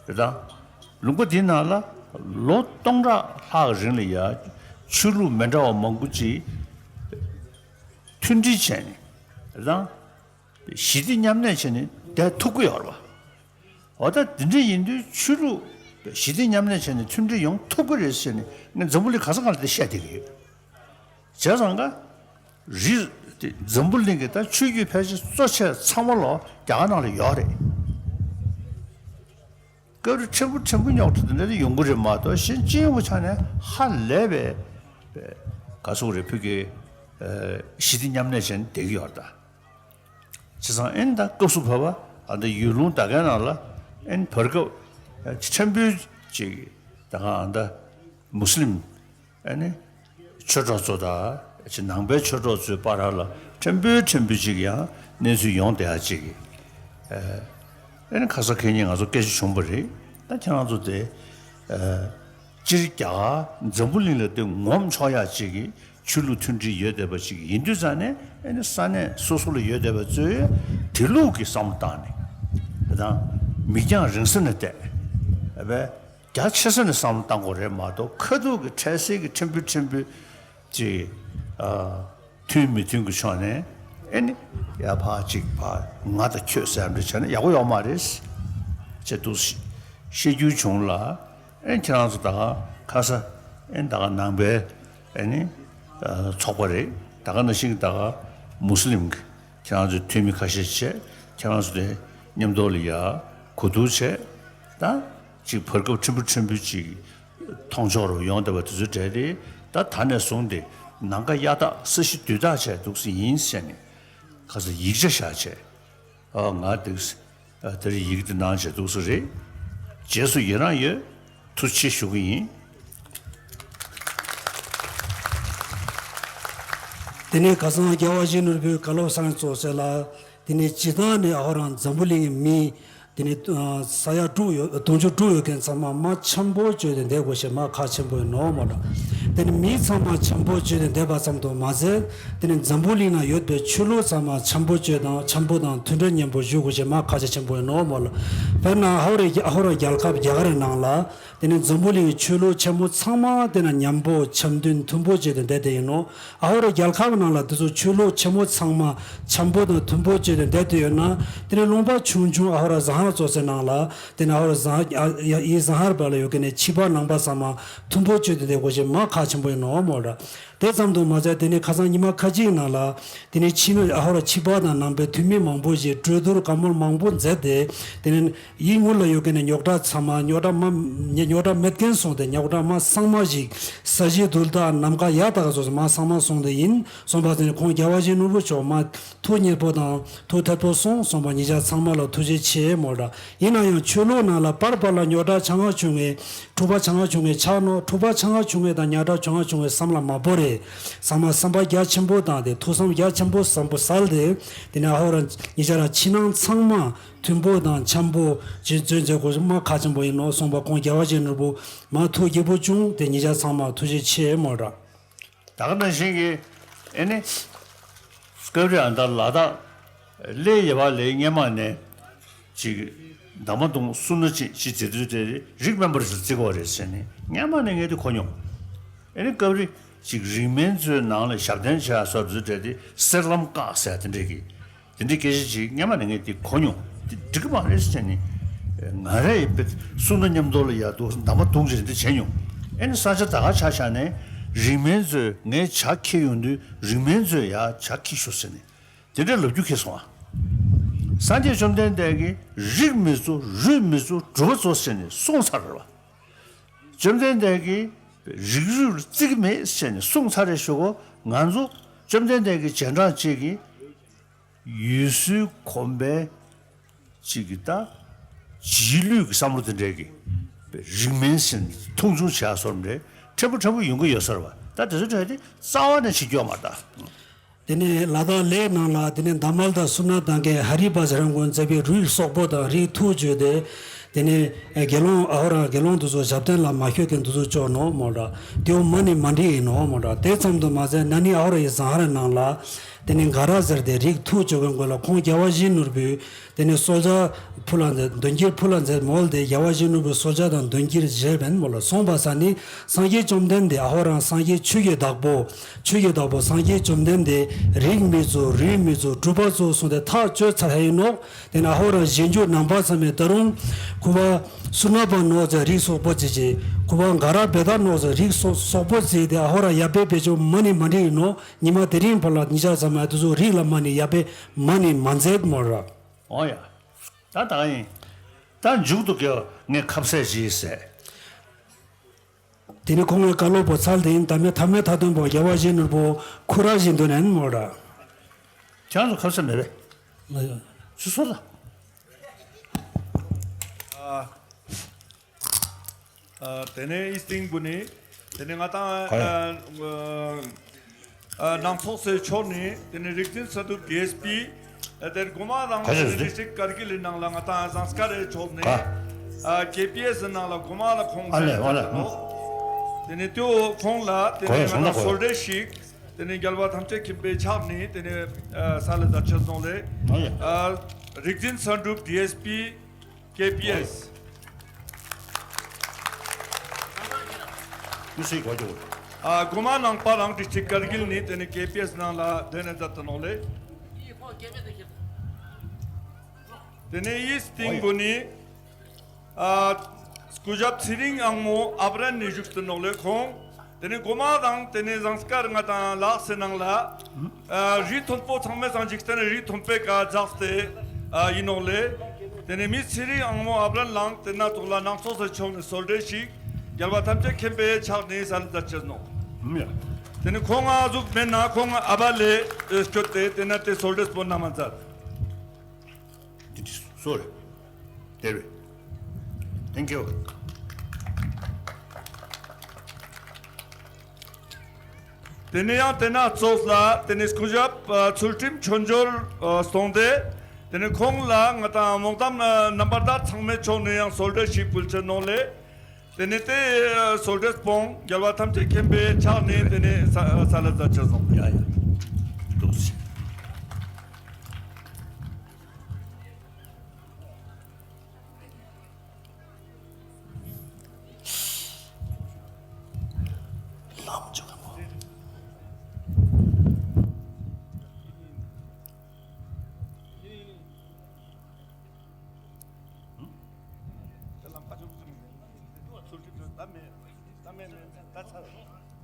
རེད་ད། ལུང་པ་དེའི་ནང་ལ་ལོ་སྟོང་ཕྲག་ལྷག་རིང་ལ་ཡ་ཆོས་ལུགས་མི་འདྲ་བ་མང་པོ་ཅིག་མཐུན་སྒྲིལ་བྱས་ནས་རེད་ད། ཞི་བདེ་མཉམ་གནས་བྱས་ནས་ བསྡད་ཐུབ་ཀྱི་ཡོད་རེད་བ། འོ་ད་དེ་འདྲ་ཡིན་དུས་ཆོས་ལུགས་ཞི་བདེ་མཉམ་གནས་བྱས་ནས་མཐུན་སྒྲིལ་ཡོང་ཐུབ་ཀྱི་རེད་ཟེར་ནས་ངས་འཛམ་བུ་གླིང་ག་ས་ག་ལ་དེ་བཤད་བསྡད་ཀྱི་ཡོད། བྱས་ཙང་ཀ་རི་དེ་འཛམ་བུ་གླིང་གི་ད་ཆོས་བརྒྱུད་ཕལ་ཆེར་གཙོ་ཆེ་ཚང་མ་ལོ་རྒྱ་གར་ནང་ལ་ཡོད་རེད། སྐབས་རེ་ཕྲན་བུ་ཕྲན་བུ་རྙོག་དྲ་དེ་འདྲ་དེ་ཡོང་གི་རེད་མ་གཏོགས་གཞན་སྤྱི་ཡོངས་ཀྱི་ཆ་ནས་ཧ་ལས་པའི་ག་ཟེར་དགོས་རེད། བོད་ཀྱི་ཞི་བདེ་མཉམ་གནས་བྱས་ནས་བསྡད་ཀྱི་ཡོད་རེད་ད། བྱས་ཙང་ཨེ་ནི་ད་སྐབས་སུ་བབ་པ་ཨ་ད་ཡུལ་ལུང་ད་གའི་ནང་ལ་ཨེ་ནི་བར་སྐབས་ཕྲན་བུ་ཅིག་ད་ག་ཨ་ད་མུ་སི་ལིམ་ཨེ་ནི་ཆོས་གྲོགས་ཚོ་དང་ཅིག་ནང་པའི་ཆོས་གྲོགས་ཚོའི་བར་ལ་ཕྲན་བུ་ཕྲན་བུ་ཅིག་ཡང་གནས་ཚུལ་ཡོང་བསྡད་ཡ་ཅིག་ཨེ་ནི་ཁ་སང་ཁེ་ཉིན་ང་ཚོ་སྐད་ཆ་བྱུང་བ་རེད། ད་ཁྱེད་རང་ཚོ་དེ་སྤྱིར་རྒྱ་གར་འཛམ་བུ་གླིང་ལ་དེ་ངོམ་ཆོག་ཡ་ཅིག་གི་ཆོས་ལུགས་མཐུན་སྒྲིལ་ཡོད་བསྡད་པ་ཅིག་ཡིན་དུས་ཙང་ནས་ཨེ་ནི་ས་གནས་སོ་སོ་ལ་ཡོད་བསྡད་པ་ཚོས་དེ་ལུགས་ཀྱི་བསམ་བློ་བཏང་ནས་དེ་དང་མིག་རྒྱང་རིང་ས་ནས་བལྟས་ཨེ་བས། རྒྱ་ཆེ་ས་ནས་བསམ་བློ་བཏང་དགོས་རེད་མ་གཏོགས་ཁ་ཐུག་གི་འཕྲལ་སེལ་གྱི་ཕྲན་བུ་ཕྲན་བུ་ཅིག་ཨ་མཐུན་མི་མཐུན་གྱི་ཕྱོགས་ནས་ཨེ་ནི་ཡ་ཕར་ཅིག་ཕར་ང་དང་ཁྱོད་ཟེར་འདྲ་བྱས་ན་ཡག་པོ་ཡོད་མ་རེད་ཅེས་འདུག་བཤད་རྒྱུ་བྱུང་ལ། ཨེ་ཁྱེད་རང་ཚོ་ད་ག་ཁ་ས་ཨེ་ད་ག་ནང་པའི་ཨེ་ནི་ཨ་ཚོགས་པ་རེད། ད་ག་ནང་བཞིན་ད་ག་མུ་སི་ལིམ་གྱི་ཁྱེད་རང་ཚོའི་འཐུས་མི་ཁ་ཤས་བྱས་ཁྱེད་རང་ཚོ་དེ་མཉམ་དུ་ལ་ཡ་གོ་བསྡུར་བྱས་ད་ཅིག་བར་སྐབས་ཕྲན་བུ་ཕྲན་བུ་ཅིག་མཐོང་ཕྱོགས་རུ་ཡོང་བསྡད་པ་དེ་ཚོའི་གྲས་དེ་ད་ད་ནས་བཟུང་སྟེ་ནམ་མཁའ་གཡའ་དག་ས་གཞི་རྡུལ་དག་བྱས་འདུག་སེ་ཡིན་ཟེར་ནས་ཁ་སང་ཡིག་ཆ་བཞག་བྱས་ཨ་ང་འདུག་སེ་ཨ་དེར་ཡིག་དེ་གནང་བྱས་འདུག་སེ་རེད། རྗེས་སུ་ཡི་རང་ཡོད། ཐུགས་རྗེ་ཆེ་ཞུ་གི་ཡིན། དེ་ནས་ཁ་སང་རྒྱལ་བ་ཡིད་བཞིན་ནོར་བུས་བཀའ་སློབ་གསར་བཙུགས་ཟེར་ལ། དེ་ནས་སྤྱིར་བཏང་ནས་ཨ་ཧོ་རང་འཛམ་བུ་གླིང་གི་མི་དེ་ནས་ཨ་ས་ཡ་དྲུག་ཡོད་དུང་ཕྱུར་དྲུག་ཡོད་མཁན་ཚང་མ་མ་འཆམ་པོ་བྱས་ཏེ་བསྡད་དགོས་ཞེས་མ་ཁག་ཆེན་པོ་ཡིན་ནོ་མོ་ལ། དེ་ནས་མི་ཚང་མ་འཆམ་པོ་བྱས་ཏེ་བསྡད་པ་ཙམ་དུ་མ་ཟད། དེ་ནས་འཛམ་བུ་གླིང་ན་ཡོད་པའི་ཆོས་ལུགས་ཚང་མ་འཆམ་པོ་བྱས་དང་འཆམ་པོ་དང་མཐུན་སྒྲིལ་མཉམ་པོ་བཞུགས་དགོས་ཞེས་མ་ཁག་ཆེ་ཆེན་པོ་ཡིན་ནོ་མོ་ལ། དཔེར་ན་ཨ་ཧོ་ར་ཨ་ཧོ་ར་རྒྱལ་ཁབ་རྒྱ་གར་ནང་ལ། དེ་ནས་འཛམ་བུ་གླིང་གི་ཆོས་ལུགས་ཆེན་མོ་ཚང་མ་དེ་ན་མཉམ་པོ་འཆམ་མཐུན་མཐུན་པོ་བྱས་ཏེ་བསྡད་དེ་ཡིན་ནོ། ཨ་ཧོ་ར་རྒྱལ་ཁབ་ནང་ལ་དེ་ཚོ་ཆོས་ལུགས་ཆེན་མོ་ཚང་མ་འཆམ་པོ་དང་མཐུན་པོ་བྱས་ཏེ་བསྡད་དེ་ཡོད་ན། དེ་ནས་ལུང་པ་ཆུང་ཆུང་ཨ་ཧོ་ར་ཟ་ཧར་ཚོ་ཟེར་ནང་ལ་དེ་ནས་ཨ་ཧོ་ར་ཟ་ཧར་ཨ་ཡ་ཡི་ཟ་ཧར་བར་ལ་ཡོད་མཁན་ནས་ཕྱི་པ་ནང་པ་ཚང་མ་མཐུན་པོ་བྱས་ཏེ་བསྡད་དགོས་ཞེས་མ་ཁག་ཆེན་པོ་ཡིན་ནོ་མོ་ར། དེ་ཙམ་དུ་མ་ཟད་དེ་ནས་ཁ་སང་ཉི་མ་ཁ་ཅིག་ནང་ལ་དེ་ནས་ཕྱི་ནས་ཨ་ཧོ་ར་ཕྱི་པ་དང་ནང་པའི་འཐུས་མི་མང་པོ་ཞིག་གྲོས་བསྡུར་བཀའ་མོལ་མང་པོ་མཛད་དེ། དེ་ནས་ཡིད་ངོ་ལ་ཡོད་མཁན་ནས་རྙོག་དྲ་ཚང་མ་རྙོག་དྲ་མ་རྙོག་དྲ་མེད་མཁན་སོང་སྟེ་རྙོག་དྲ་མ་ཚང་མ་ཞིག་ས་གཞི་རྡུལ་དག་ནམ་མཁའ་ཡ་དག་སོགས་མ་ཚང་མ་སོང་སྟེ་ཡིན་གསུངས་པ་དེ་ནས་ཁོང་རྒྱལ་བ་ཡིད་བཞིན་ནོར་བུ་མཆོག་མ་ཐུགས་མཉེས་པོ་དང་ཐུགས་མཐེ་པོ་སོང་གསུངས་པ་ཉེ་ཆར་ཚང་མ་ལ་ཐུགས་རྗེ་ཆེ་མོ་འདྲ། ཡིན་ན་ཡང་ཆོས་ལུགས་ནང་ལ་པར་པར་ལ་རྙོག་དྲ་ཆང་ང་ཆུང་ངེ་འཁྲུག་པ་ཆང་ང་ཆུང་ངེ་ཆགས་ནོ། འཁྲུག་པ་ཆང་ང་ཆུང་ངེ་དང་རྙོག་དྲ་ཆང་ང་ཆུང་ངེ་བསམ་ལ་མ་བོར་རེད། ཚང་མ་བསམ་པ་རྒྱ་ཆེན་པོ་བཏང་སྟེ་ཐུགས་བསམ་རྒྱ་ཆེན་པོ་བསམ་པོ་གསལ་ཏེ། དེ་ནས་ཨ་ཧོ་ར་ཉེ་ཆར་ཕྱི་ནང་ཚང་མ་མཐུན་པོ་དང་འཆམ་པོ་བྱེད་བརྩོན་བྱེད་དགོས་མ་ཁག་ཆེན་པོ་ཡིན་ནོ་གསུངས་པ་ཁོང་རྒྱལ་བ་ཡིད་བཞིན་ནོར་བུ་མ་ཐུགས་དགྱེས་པོ་བྱུང་སྟེ་ཉེ་ཆར་ཚང་མ་ཐུགས་རྗེ་ཆེ་མོ་འདྲ། ད་ག་ནང་བཞིན་གྱི་ཨེ་ནི། སྐབས་རེ་ཨ་ད་ལ་དྭགས་སླེབས་ཡོད་པ་ལས་སྔས་མ་ནས་ཅིག་འདབ་མ་དུང་སུ་ན་ཅིག་ཅིག་བྱེད་དུས་དེ་རིགས་དམན་པར་ཅིག་བརྩི་དགོས་རེད་ཟེར་ནས་སྔས་མ་ནས་ངས་དེ་གོ་མྱོང་། ཨེ་ནི་སྐབས་རེ་ཅིག་རིགས་དམན་ཚོའི་ནང་ལ་ཞབས་བརྟན་བྱས་སོགས་བརྩི་དེ་སེར་ལམ་བཀག་ཟེར་དེ་འདྲས་ཀྱི། དེ་འདྲའི་སྐད་ཆ་ཅིག་སྔས་མ་ནས་ངས་དེ་གོ་མྱོང་། དེ་འགྲིག་གི་མ་རེད་ཟེར་ནས། ང་རས་ཡིན་པས་སུ་ན་མཉམ་དུ་ལ་ཡ་འདུག་འདབ་མ་དུང་ཅིག་རེད་འདི་བྱས་མྱོང་། ཨེ་ནི་ས་ཆ་ད་ག་ཆ་བཞག་ནས་རིགས་དམན་ཚོས་ངའི་ཇ་འཁྱེར་ཡོང་དུས་རིགས་དམན་ཚོས་ཡ་ཇ་འཁྱེར་ཤོག་ཟེར་ནས་དེ་འདྲའི་ལབ་རྒྱུ་ཁེལ་སོང་ཨ། སངས་རྒྱས་བཅོམ་ལྡན་འདས་ཀྱིས་རིགས་མི་གཙོ་རུས་མི་གཙོ་གྲུབ་པ་གཙོ་ཟེར་ནས་གསུངས་ཚར་བ། བཅོམ་ལྡན་འདས་ཀྱིས་རིགས་རུས་ལ་བརྩི་གི་མེད་ཟེར་ནས་གསུངས་ཚར་རེད་ཞུ་གོ། ང་ཚོ་བཅོམ་ལྡན་འདས་ཀྱི་རྗེས་འབྲང་གཅིག་གིས། ཡུལ་སྲོལ་གོམས་པའི་གཅིག་གི་ད་རྗེས་ལུས་ཀྱི་བསམ་བློ་དེ་འདྲའི་གི་རིགས་དམན་ཟེར་ནས་མཐོང་ཆུང་བྱེད་ཡ་སོར་འདྲ་ཕྲན་བུ་ཕྲན་བུ་ཡོང་གི་ཡོད་ས་རེད་བ། ད་དེ་ཚོ་འདྲ་དེ་རྩ་བ་ནས་བྱེད་རྒྱུ་ཡོད་མ་རེད་ད། དེ་ནས་ལ་དྭགས་གླེ་ནང་ལ་དེ་ནས་འདབ་མ་ལ་དང་སུ་ན་དང་གའི་ཧ་རི་པ་ཟེར་མཁན་མཛད་པའི་རུས་སོག་པོ་དང་རིགས་ཐུག་བརྗོད་དེ། དེ་ནས་དགེ་སློང་ཨ་ཧོ་ར་དགེ་སློང་དེ་ཚོ་ཞབས་བརྟན་ལ་མ་ཤོད་མཁན་དེ་ཚོ་བཅོ་ནོ་མོ་འདྲ། དེའུ་མ་ནི་མ་འགྲིག་ཡིན་ནོ་མོ་འདྲ། དེ་ཙམ་དུ་མ་ཟད་ན་ནི་ཨ་ཧོ་ར་ཡི་ཟང་ཧར་ནང་ལ། དེ་ནས་འགའ་ར་ཟེར་ཏེ་རིགས་ཐུག་བཅུག་གི་མགོ་ལ་ཁོང་རྒྱལ་བ་ཡིད་བཞིན་ནོར་བུའི་དེ་ནས་གསོལ་ཇ་ཕུལ་ལ་མཛད། མདུན་གྱིར་ཕུལ་ལ་མཛད་མོལ་ཏེ་རྒྱལ་བ་ཡིད་བཞིན་ནོར་བུའི་གསོལ་ཇ་དང་མདུན་གྱིར་བཞེས་པས་མོལ་ལ། སོང་བ་ས་ནི་སངས་རྒྱས་བཅོམ་ལྡན་འདས། ཨ་ཧོ་རང་སངས་རྒྱས་ཆོས་ཀྱི་བདག་པོ། ཆོས་ཀྱི་བདག་པོ་སངས་རྒྱས་བཅོམ་ལྡན་འདས་རིགས་མི་གཙོ་རུས་མི་གཙོ་གྲུབ་པ་གཙོ་གསུངས་ཏེ་ཐག་གཅོད་ཚར་ཡིན་ནོ། དེ་ནས་ཨ་ཧོ་རང་གཞན་འགྱུར་རྣམ་པ་ཚང་མས་ད་རུང་ཁུ་བ་སུ་ན་པ་ནོག་ཟེར་རིགས་སོག་པོ་ཅི་ཅི། ཁུ་བ་འགའ་ར་བེ་ད་ནོག་ཟེར་རིགས་སོག་སོག་པོ་ཅི་དེ་ཨ་ཧོ་རང་ཡ་པེ་བེ་ཅོ་མ་ནི་མ་འགྲིག་ཡིན་ནོ། ཉི་མ་དེ་རིང་བར་ལ་ཉིན་ཞག་ཚང་མ་དེ་ཚོ་རིགས་ལ་མ་ནི་ཡ་པེ་མ་ནི་མ་མཛད་མོ་ར། འོ་ཡ། ད་ད་ཡིན། ད་མཇུག་ཏུ་ཀྱི་ངས་ཁ་ཟས་ཅིག་ཟས། དེ་ནི་ཁོང་གི་བཀའ་སློབ་པོ་ཚར་དེ་ཡིན། ད་མེད་ཐ་མེད་ཐ་དོན་པོ་རྒྱལ་བ་ཡིད་བཞིན་ནོར་བུ་ཁུ་ར་བཞིན་དུ་ནན་མོ་ར། ཁྱེད་རང་ཚོ་ཁ་ཟས་མེད་པས། མ་ཡོད། ཚུར་སོང་ལ། ཨ། ཨ། དེ་ནས་ཨི་སྟིང་བུ་ནི། དེ་ནས་ང་དང་། ག་རེ། ཨ། ཨ། ནང་ཚོགས་སའི་ཕྱོགས་ནས་དེ་ནས་རིག་འཛིན་ས་འདུ་ཌི་ཨེསི་པི། ཨ། དེ་གོ་མ་དང་ག་རེ་རེད། ཌི་སི་ཊིག་ཀར་གིལ་ནང་ལ་ང་དང་ཟངས་དཀར་རའི་ཕྱོགས་ནས། ག། ཨ། ཀེ་པི་ཨེསི་ནང་ལ་གོ་མ་ལ་ཁོང་ཨ་ལེ་ཨ་ལེ། དེ་ནས་དེའོ་ཁོང་ལ་དེ་ནས་ང་དང་གསོལ་འདེབས་ཤིག་དེ་ནས་རྒྱལ་བ་ཐམས་ཅད་མཁྱེན་པའི་ཕྱག་ནས་དེ་ནས་ཨ་ས་ལ་མཛད་ཆེད་སོང་ལེ། ཨ། རིག་འཛིན་ས་འདུ་ཌི་ཨེསི་པི། ཀེ་པི་ཨེསི། མི་སྲིད་གོ་ཅོག་ཨ། གོ་མ་ནང་པ་རང་ཌི་སི་ཊིག་ཀར་གིལ་ནས་དེ་ནས་ཀེ་པི་ཨེསི་ནང་ལ་དེ་ནས་མཛད་དུ་ནོག་ལེ། དེ་ནས་ཨི་སྟིང་བུ་ནི། ཨ། སྐུ་ཞབས་ཚེ་རིང་དབང་མོ་ཨབ་རན་ནས་བཞུགས་ཏུ་ནོག་ལེ་ཁོང་། དེ་ནས་གོ་མ་དང་དེ་ནས་ཟངས་དཀར་ང་དང་ལག་སེ་ནང་ལ། ཨ། རི་མཐོན་པོ་ཚང་མའི་སང་འཇིག་རྟེན་རི་མཐོན་པོའི་ཀ་འཛེགས་ཏེ། ཨ། ཡིན་ནོག་ལེ། དེ་ནས་མི་ཚེ་རིང་དབང་མོ་ཨབ་རན་ལང་དེ་ན་ཐོག་ལ་ནང་ཚོགས་སུ་ཕྱོགས་ནས་གསོལ་འདེབས་ཤིག་རྒྱལ་བ་ཐམས་ཅད་མཁྱེན་པའི་ཕྱག་ནས་ས་ལ་མཛད་ཆེད་ནོག་དེ་ནས་ཁོང་ང་ཟུག་མེད་ན་ཁོང་ཨ་བ་ལེ་སྐྱོད་དེ་དེ་ན་དེ་གསོལ་འདེབས་སྤོ་ན་མ་མཛད། Sorry. David. Thank you. དེ་ནས་ཡང་དེ་ན་ཚོགས་ལ་དེ་ནས་སྐུ་ཞབས་ཨ་ཚུལ་ཁྲིམས་ཆོས་འབྱོར་ཨ་གསུངས་ཏེ། དེ་ནས་ཁོང་ལ་ང་དང་སྨོན་ལམ་ཨ་རྣམ་པར་དག་ཚང་མའི་ཕྱོགས་ནས་ཡང་གསོལ་འདེབས་ཤིག་ཕུལ་ཆེད་ནོག་ལེ། དེ་ནས་དེ་ཨ་གསོལ་འདེབས་སྤོང་རྒྱལ་བ་ཐམས་ཅད་མཁྱེན་པའི་ཕྱག་ནས་དེ་ནས་ས་ས་ལ་མཛད་ཆེད་སོང་། ཡ་ཡ། འདུག་སེ། ལམ་ཅུ་ག་མོ།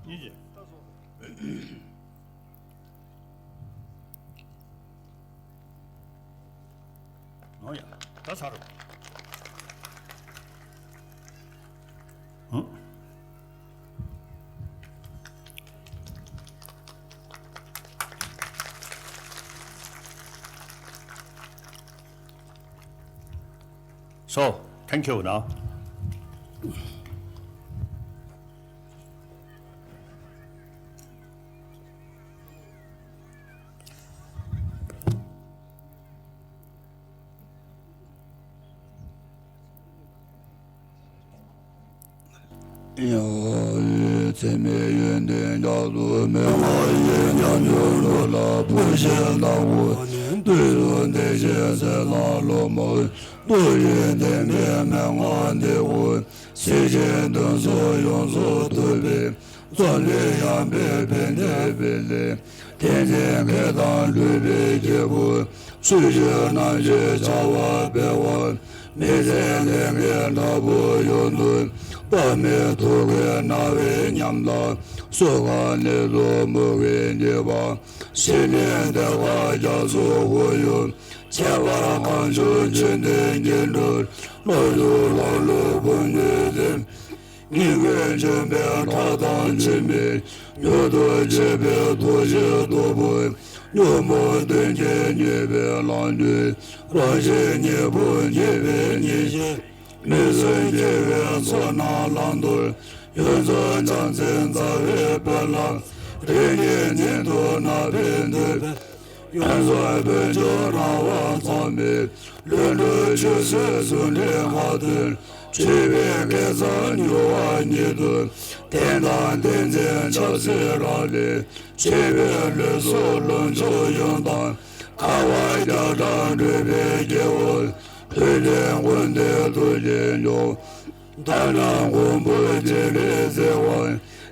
ཉིན་གྱི། ཨོ་ཡ། ད་ཚར་རོ། ཧུམ། So, thank you now. ཡང་ཚད་མེད་ཡོན་ཏན་རྒྱ་མཚོ་མི་མངའ་ཡི། ཉམས་འགྱུར་འགྲོ་ལ་བུ་ཞིག་ལ་བུ། དུས་སུ་བདེ་གཤེགས་ཚེ་དང་སློབ་མ། ལྟོས་ཡོན་ཏན་པའི་མན་ངག་འདི་ཀུན། སྲིད་ཞིའི་དོན་སོགས་ཡོངས་སུ་ཐུབ་པའི། རྩོམ་ལས་ཡངས་པའི་ཕན་བདེ་བའི་ལས། དེ་ནས་ཁེ་དང་འགྲུབ་པའི་སྐྱེས་བུ། སུ་ཞིག་རྣམས་ཀྱི་བྱ་བ་སྤེལ་བ། མི་ཚེ་ལས་ངན་དྲག་པོ་ཡོངས་སུ། དཔག་མེད་ཐུགས་ཀའི་རྣ་བའི་ཉམས་དང་། གསོད་ཁ་ནད་སོགས་མུ་གེའི་ཉེས་པ། སྲིད་ནས་འདོད་ཁ་རྒྱ་མཚོའི་ཁོར་ཡུག་ཁྱད་པར་གང་བྱུང་ཆོས་འདི་རྒྱས་འགྲུབ། བློ་ཡུལ་ལ་ལུས་ཀུན་ཉིད་དེ། སྙིང་གི་འཇོན་པའི་ཁྲག་དང་ལྕེ་མིག་མྱུར་དུ་བྱེད་པའི་ཐུགས་རྗེའི་སྟོབས་པོས། ཉོན་མོངས་གདོན་བགེགས་ཉེས་པའི་ལམ་བཅུ། རང་བཞིན་གཉིས་པོ་ཉེས་པའི་གཉེན་གཤིན། མི་བཟོད་དགེ་བའི་ཚོགས་རྣམས་བླང་དོར། ཡོངས་རྫོགས་བྱང་སེམས་རྩ་བའི་དཔལ་ལ། རིམ་གྱིས་ཉིད་དུ་རྣམ་པར་འདུད་པའི། ཡོངས་རྫོགས་བོད་ལྗོངས་རང་དབང་ཚང་མའི། ལྷུན་གྲུབ་ཆོས་སྲིད་ཟུང་འབྲེལ་ཁ་ཏོན། འཆི་བའི་གེ་སར་མྱུར་བ་ཉིད་དུ། བསྟན་དང་བསྟན་འཛིན་ཆབ་སྲིད་རག་ལས། འཆི་བའི་ལུས་སྲོག་ལོངས་སྤྱོད་ཡོན་དང་། དཀའ་བ་བརྒྱ་ཕྲག་སྒྲོལ་བའི་རྒྱལ་པོ། ཕུལ་བྱུང་ཀུན་འདུས་ཐུགས་རྗེས་སྐྱོང་། དྷ་ན་མགོན་པོ་རྗེ་རིགས་བརྩེགས་པ།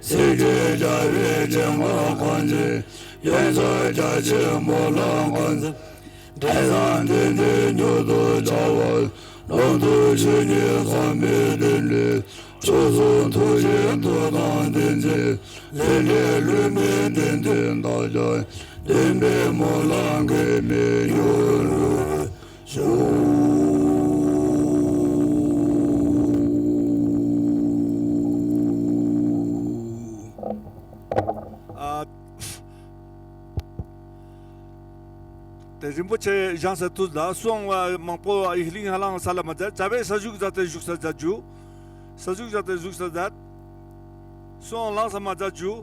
གཟི་བརྗིད་རྒྱལ་བའི་སྤྱན་སྔར་གང་མཛད། ཡོན་མཚན་རྒྱ་ཆེན་སྨོན་ལམ་གང་མཛད། འབྲས་བཟང་དེ་འདྲའི་མྱུར་དུ་འབྱུང་བར། ལོངས་སྤྱོད་ཆོས་ཉིད་ཟག་མེད་རྟེན་འབྲེལ། མཆོག་གསུམ་ཐུགས་རྗེའི་མཐུ་དང་ལྡན་ཚེ། ལས་ལས་ལྷོད་མེད་བདེན་དོན་བདག་ཀྱང་། བདེན་པའི་སྨོན་ལམ་འགལ་མེད་མྱུར་འགྲུབ། ཨ། དེ་རིན་པོ་ཆེ་བཞེངས་ས་དུས་ལ་སུའང་མང་པོ་ཡིག་གླིང་ཧ་ལང་ས་ལ་མ་མཛད། བྱ་བའི་ས་བཞུགས་ས་དེ་བཞུགས་ས་མཛད་རྒྱུ། ས་བཞུགས་ས་དེ་བཞུགས་ས་མཛད། སུའང་ལང་ས་མ་མཛད་རྒྱུ།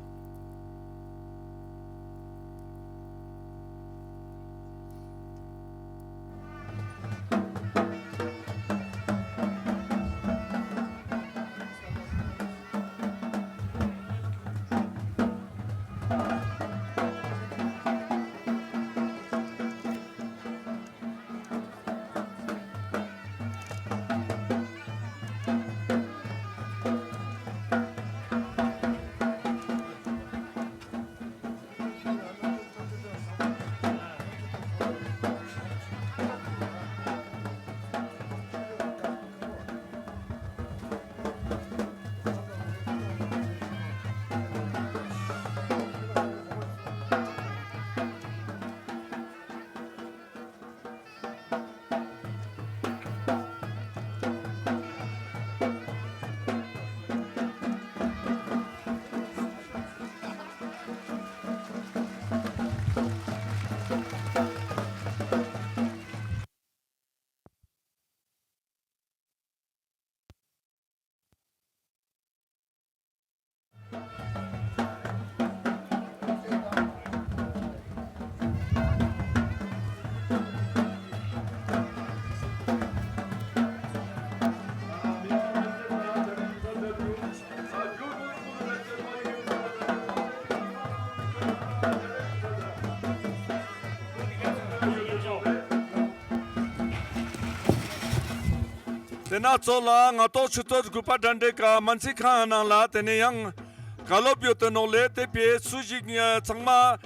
དེ་ན་གཙོ་ལ་ང་ཏོག་ཆུ་ཚོད་དགུ་པ་དྲ་འབྲེལ་ཀ་སྨན་རྩིས་ཁང་ནང་ལ་དེ་ནས་ཡང་བཀའ་སློབ་ཡོད་དེ་ནོག་ལེ། དེ་བས་སུ་ཞིག་ཚང་མ་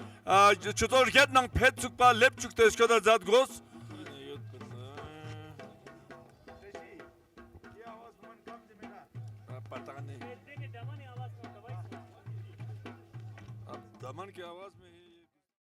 ཆུ་ཚོད་བརྒྱད་ནང་ཕེབས་ཚུགས་པ་ལེབ་བཅུག་སྟེ་སྐྱོད་ད་མཛད་དགོས།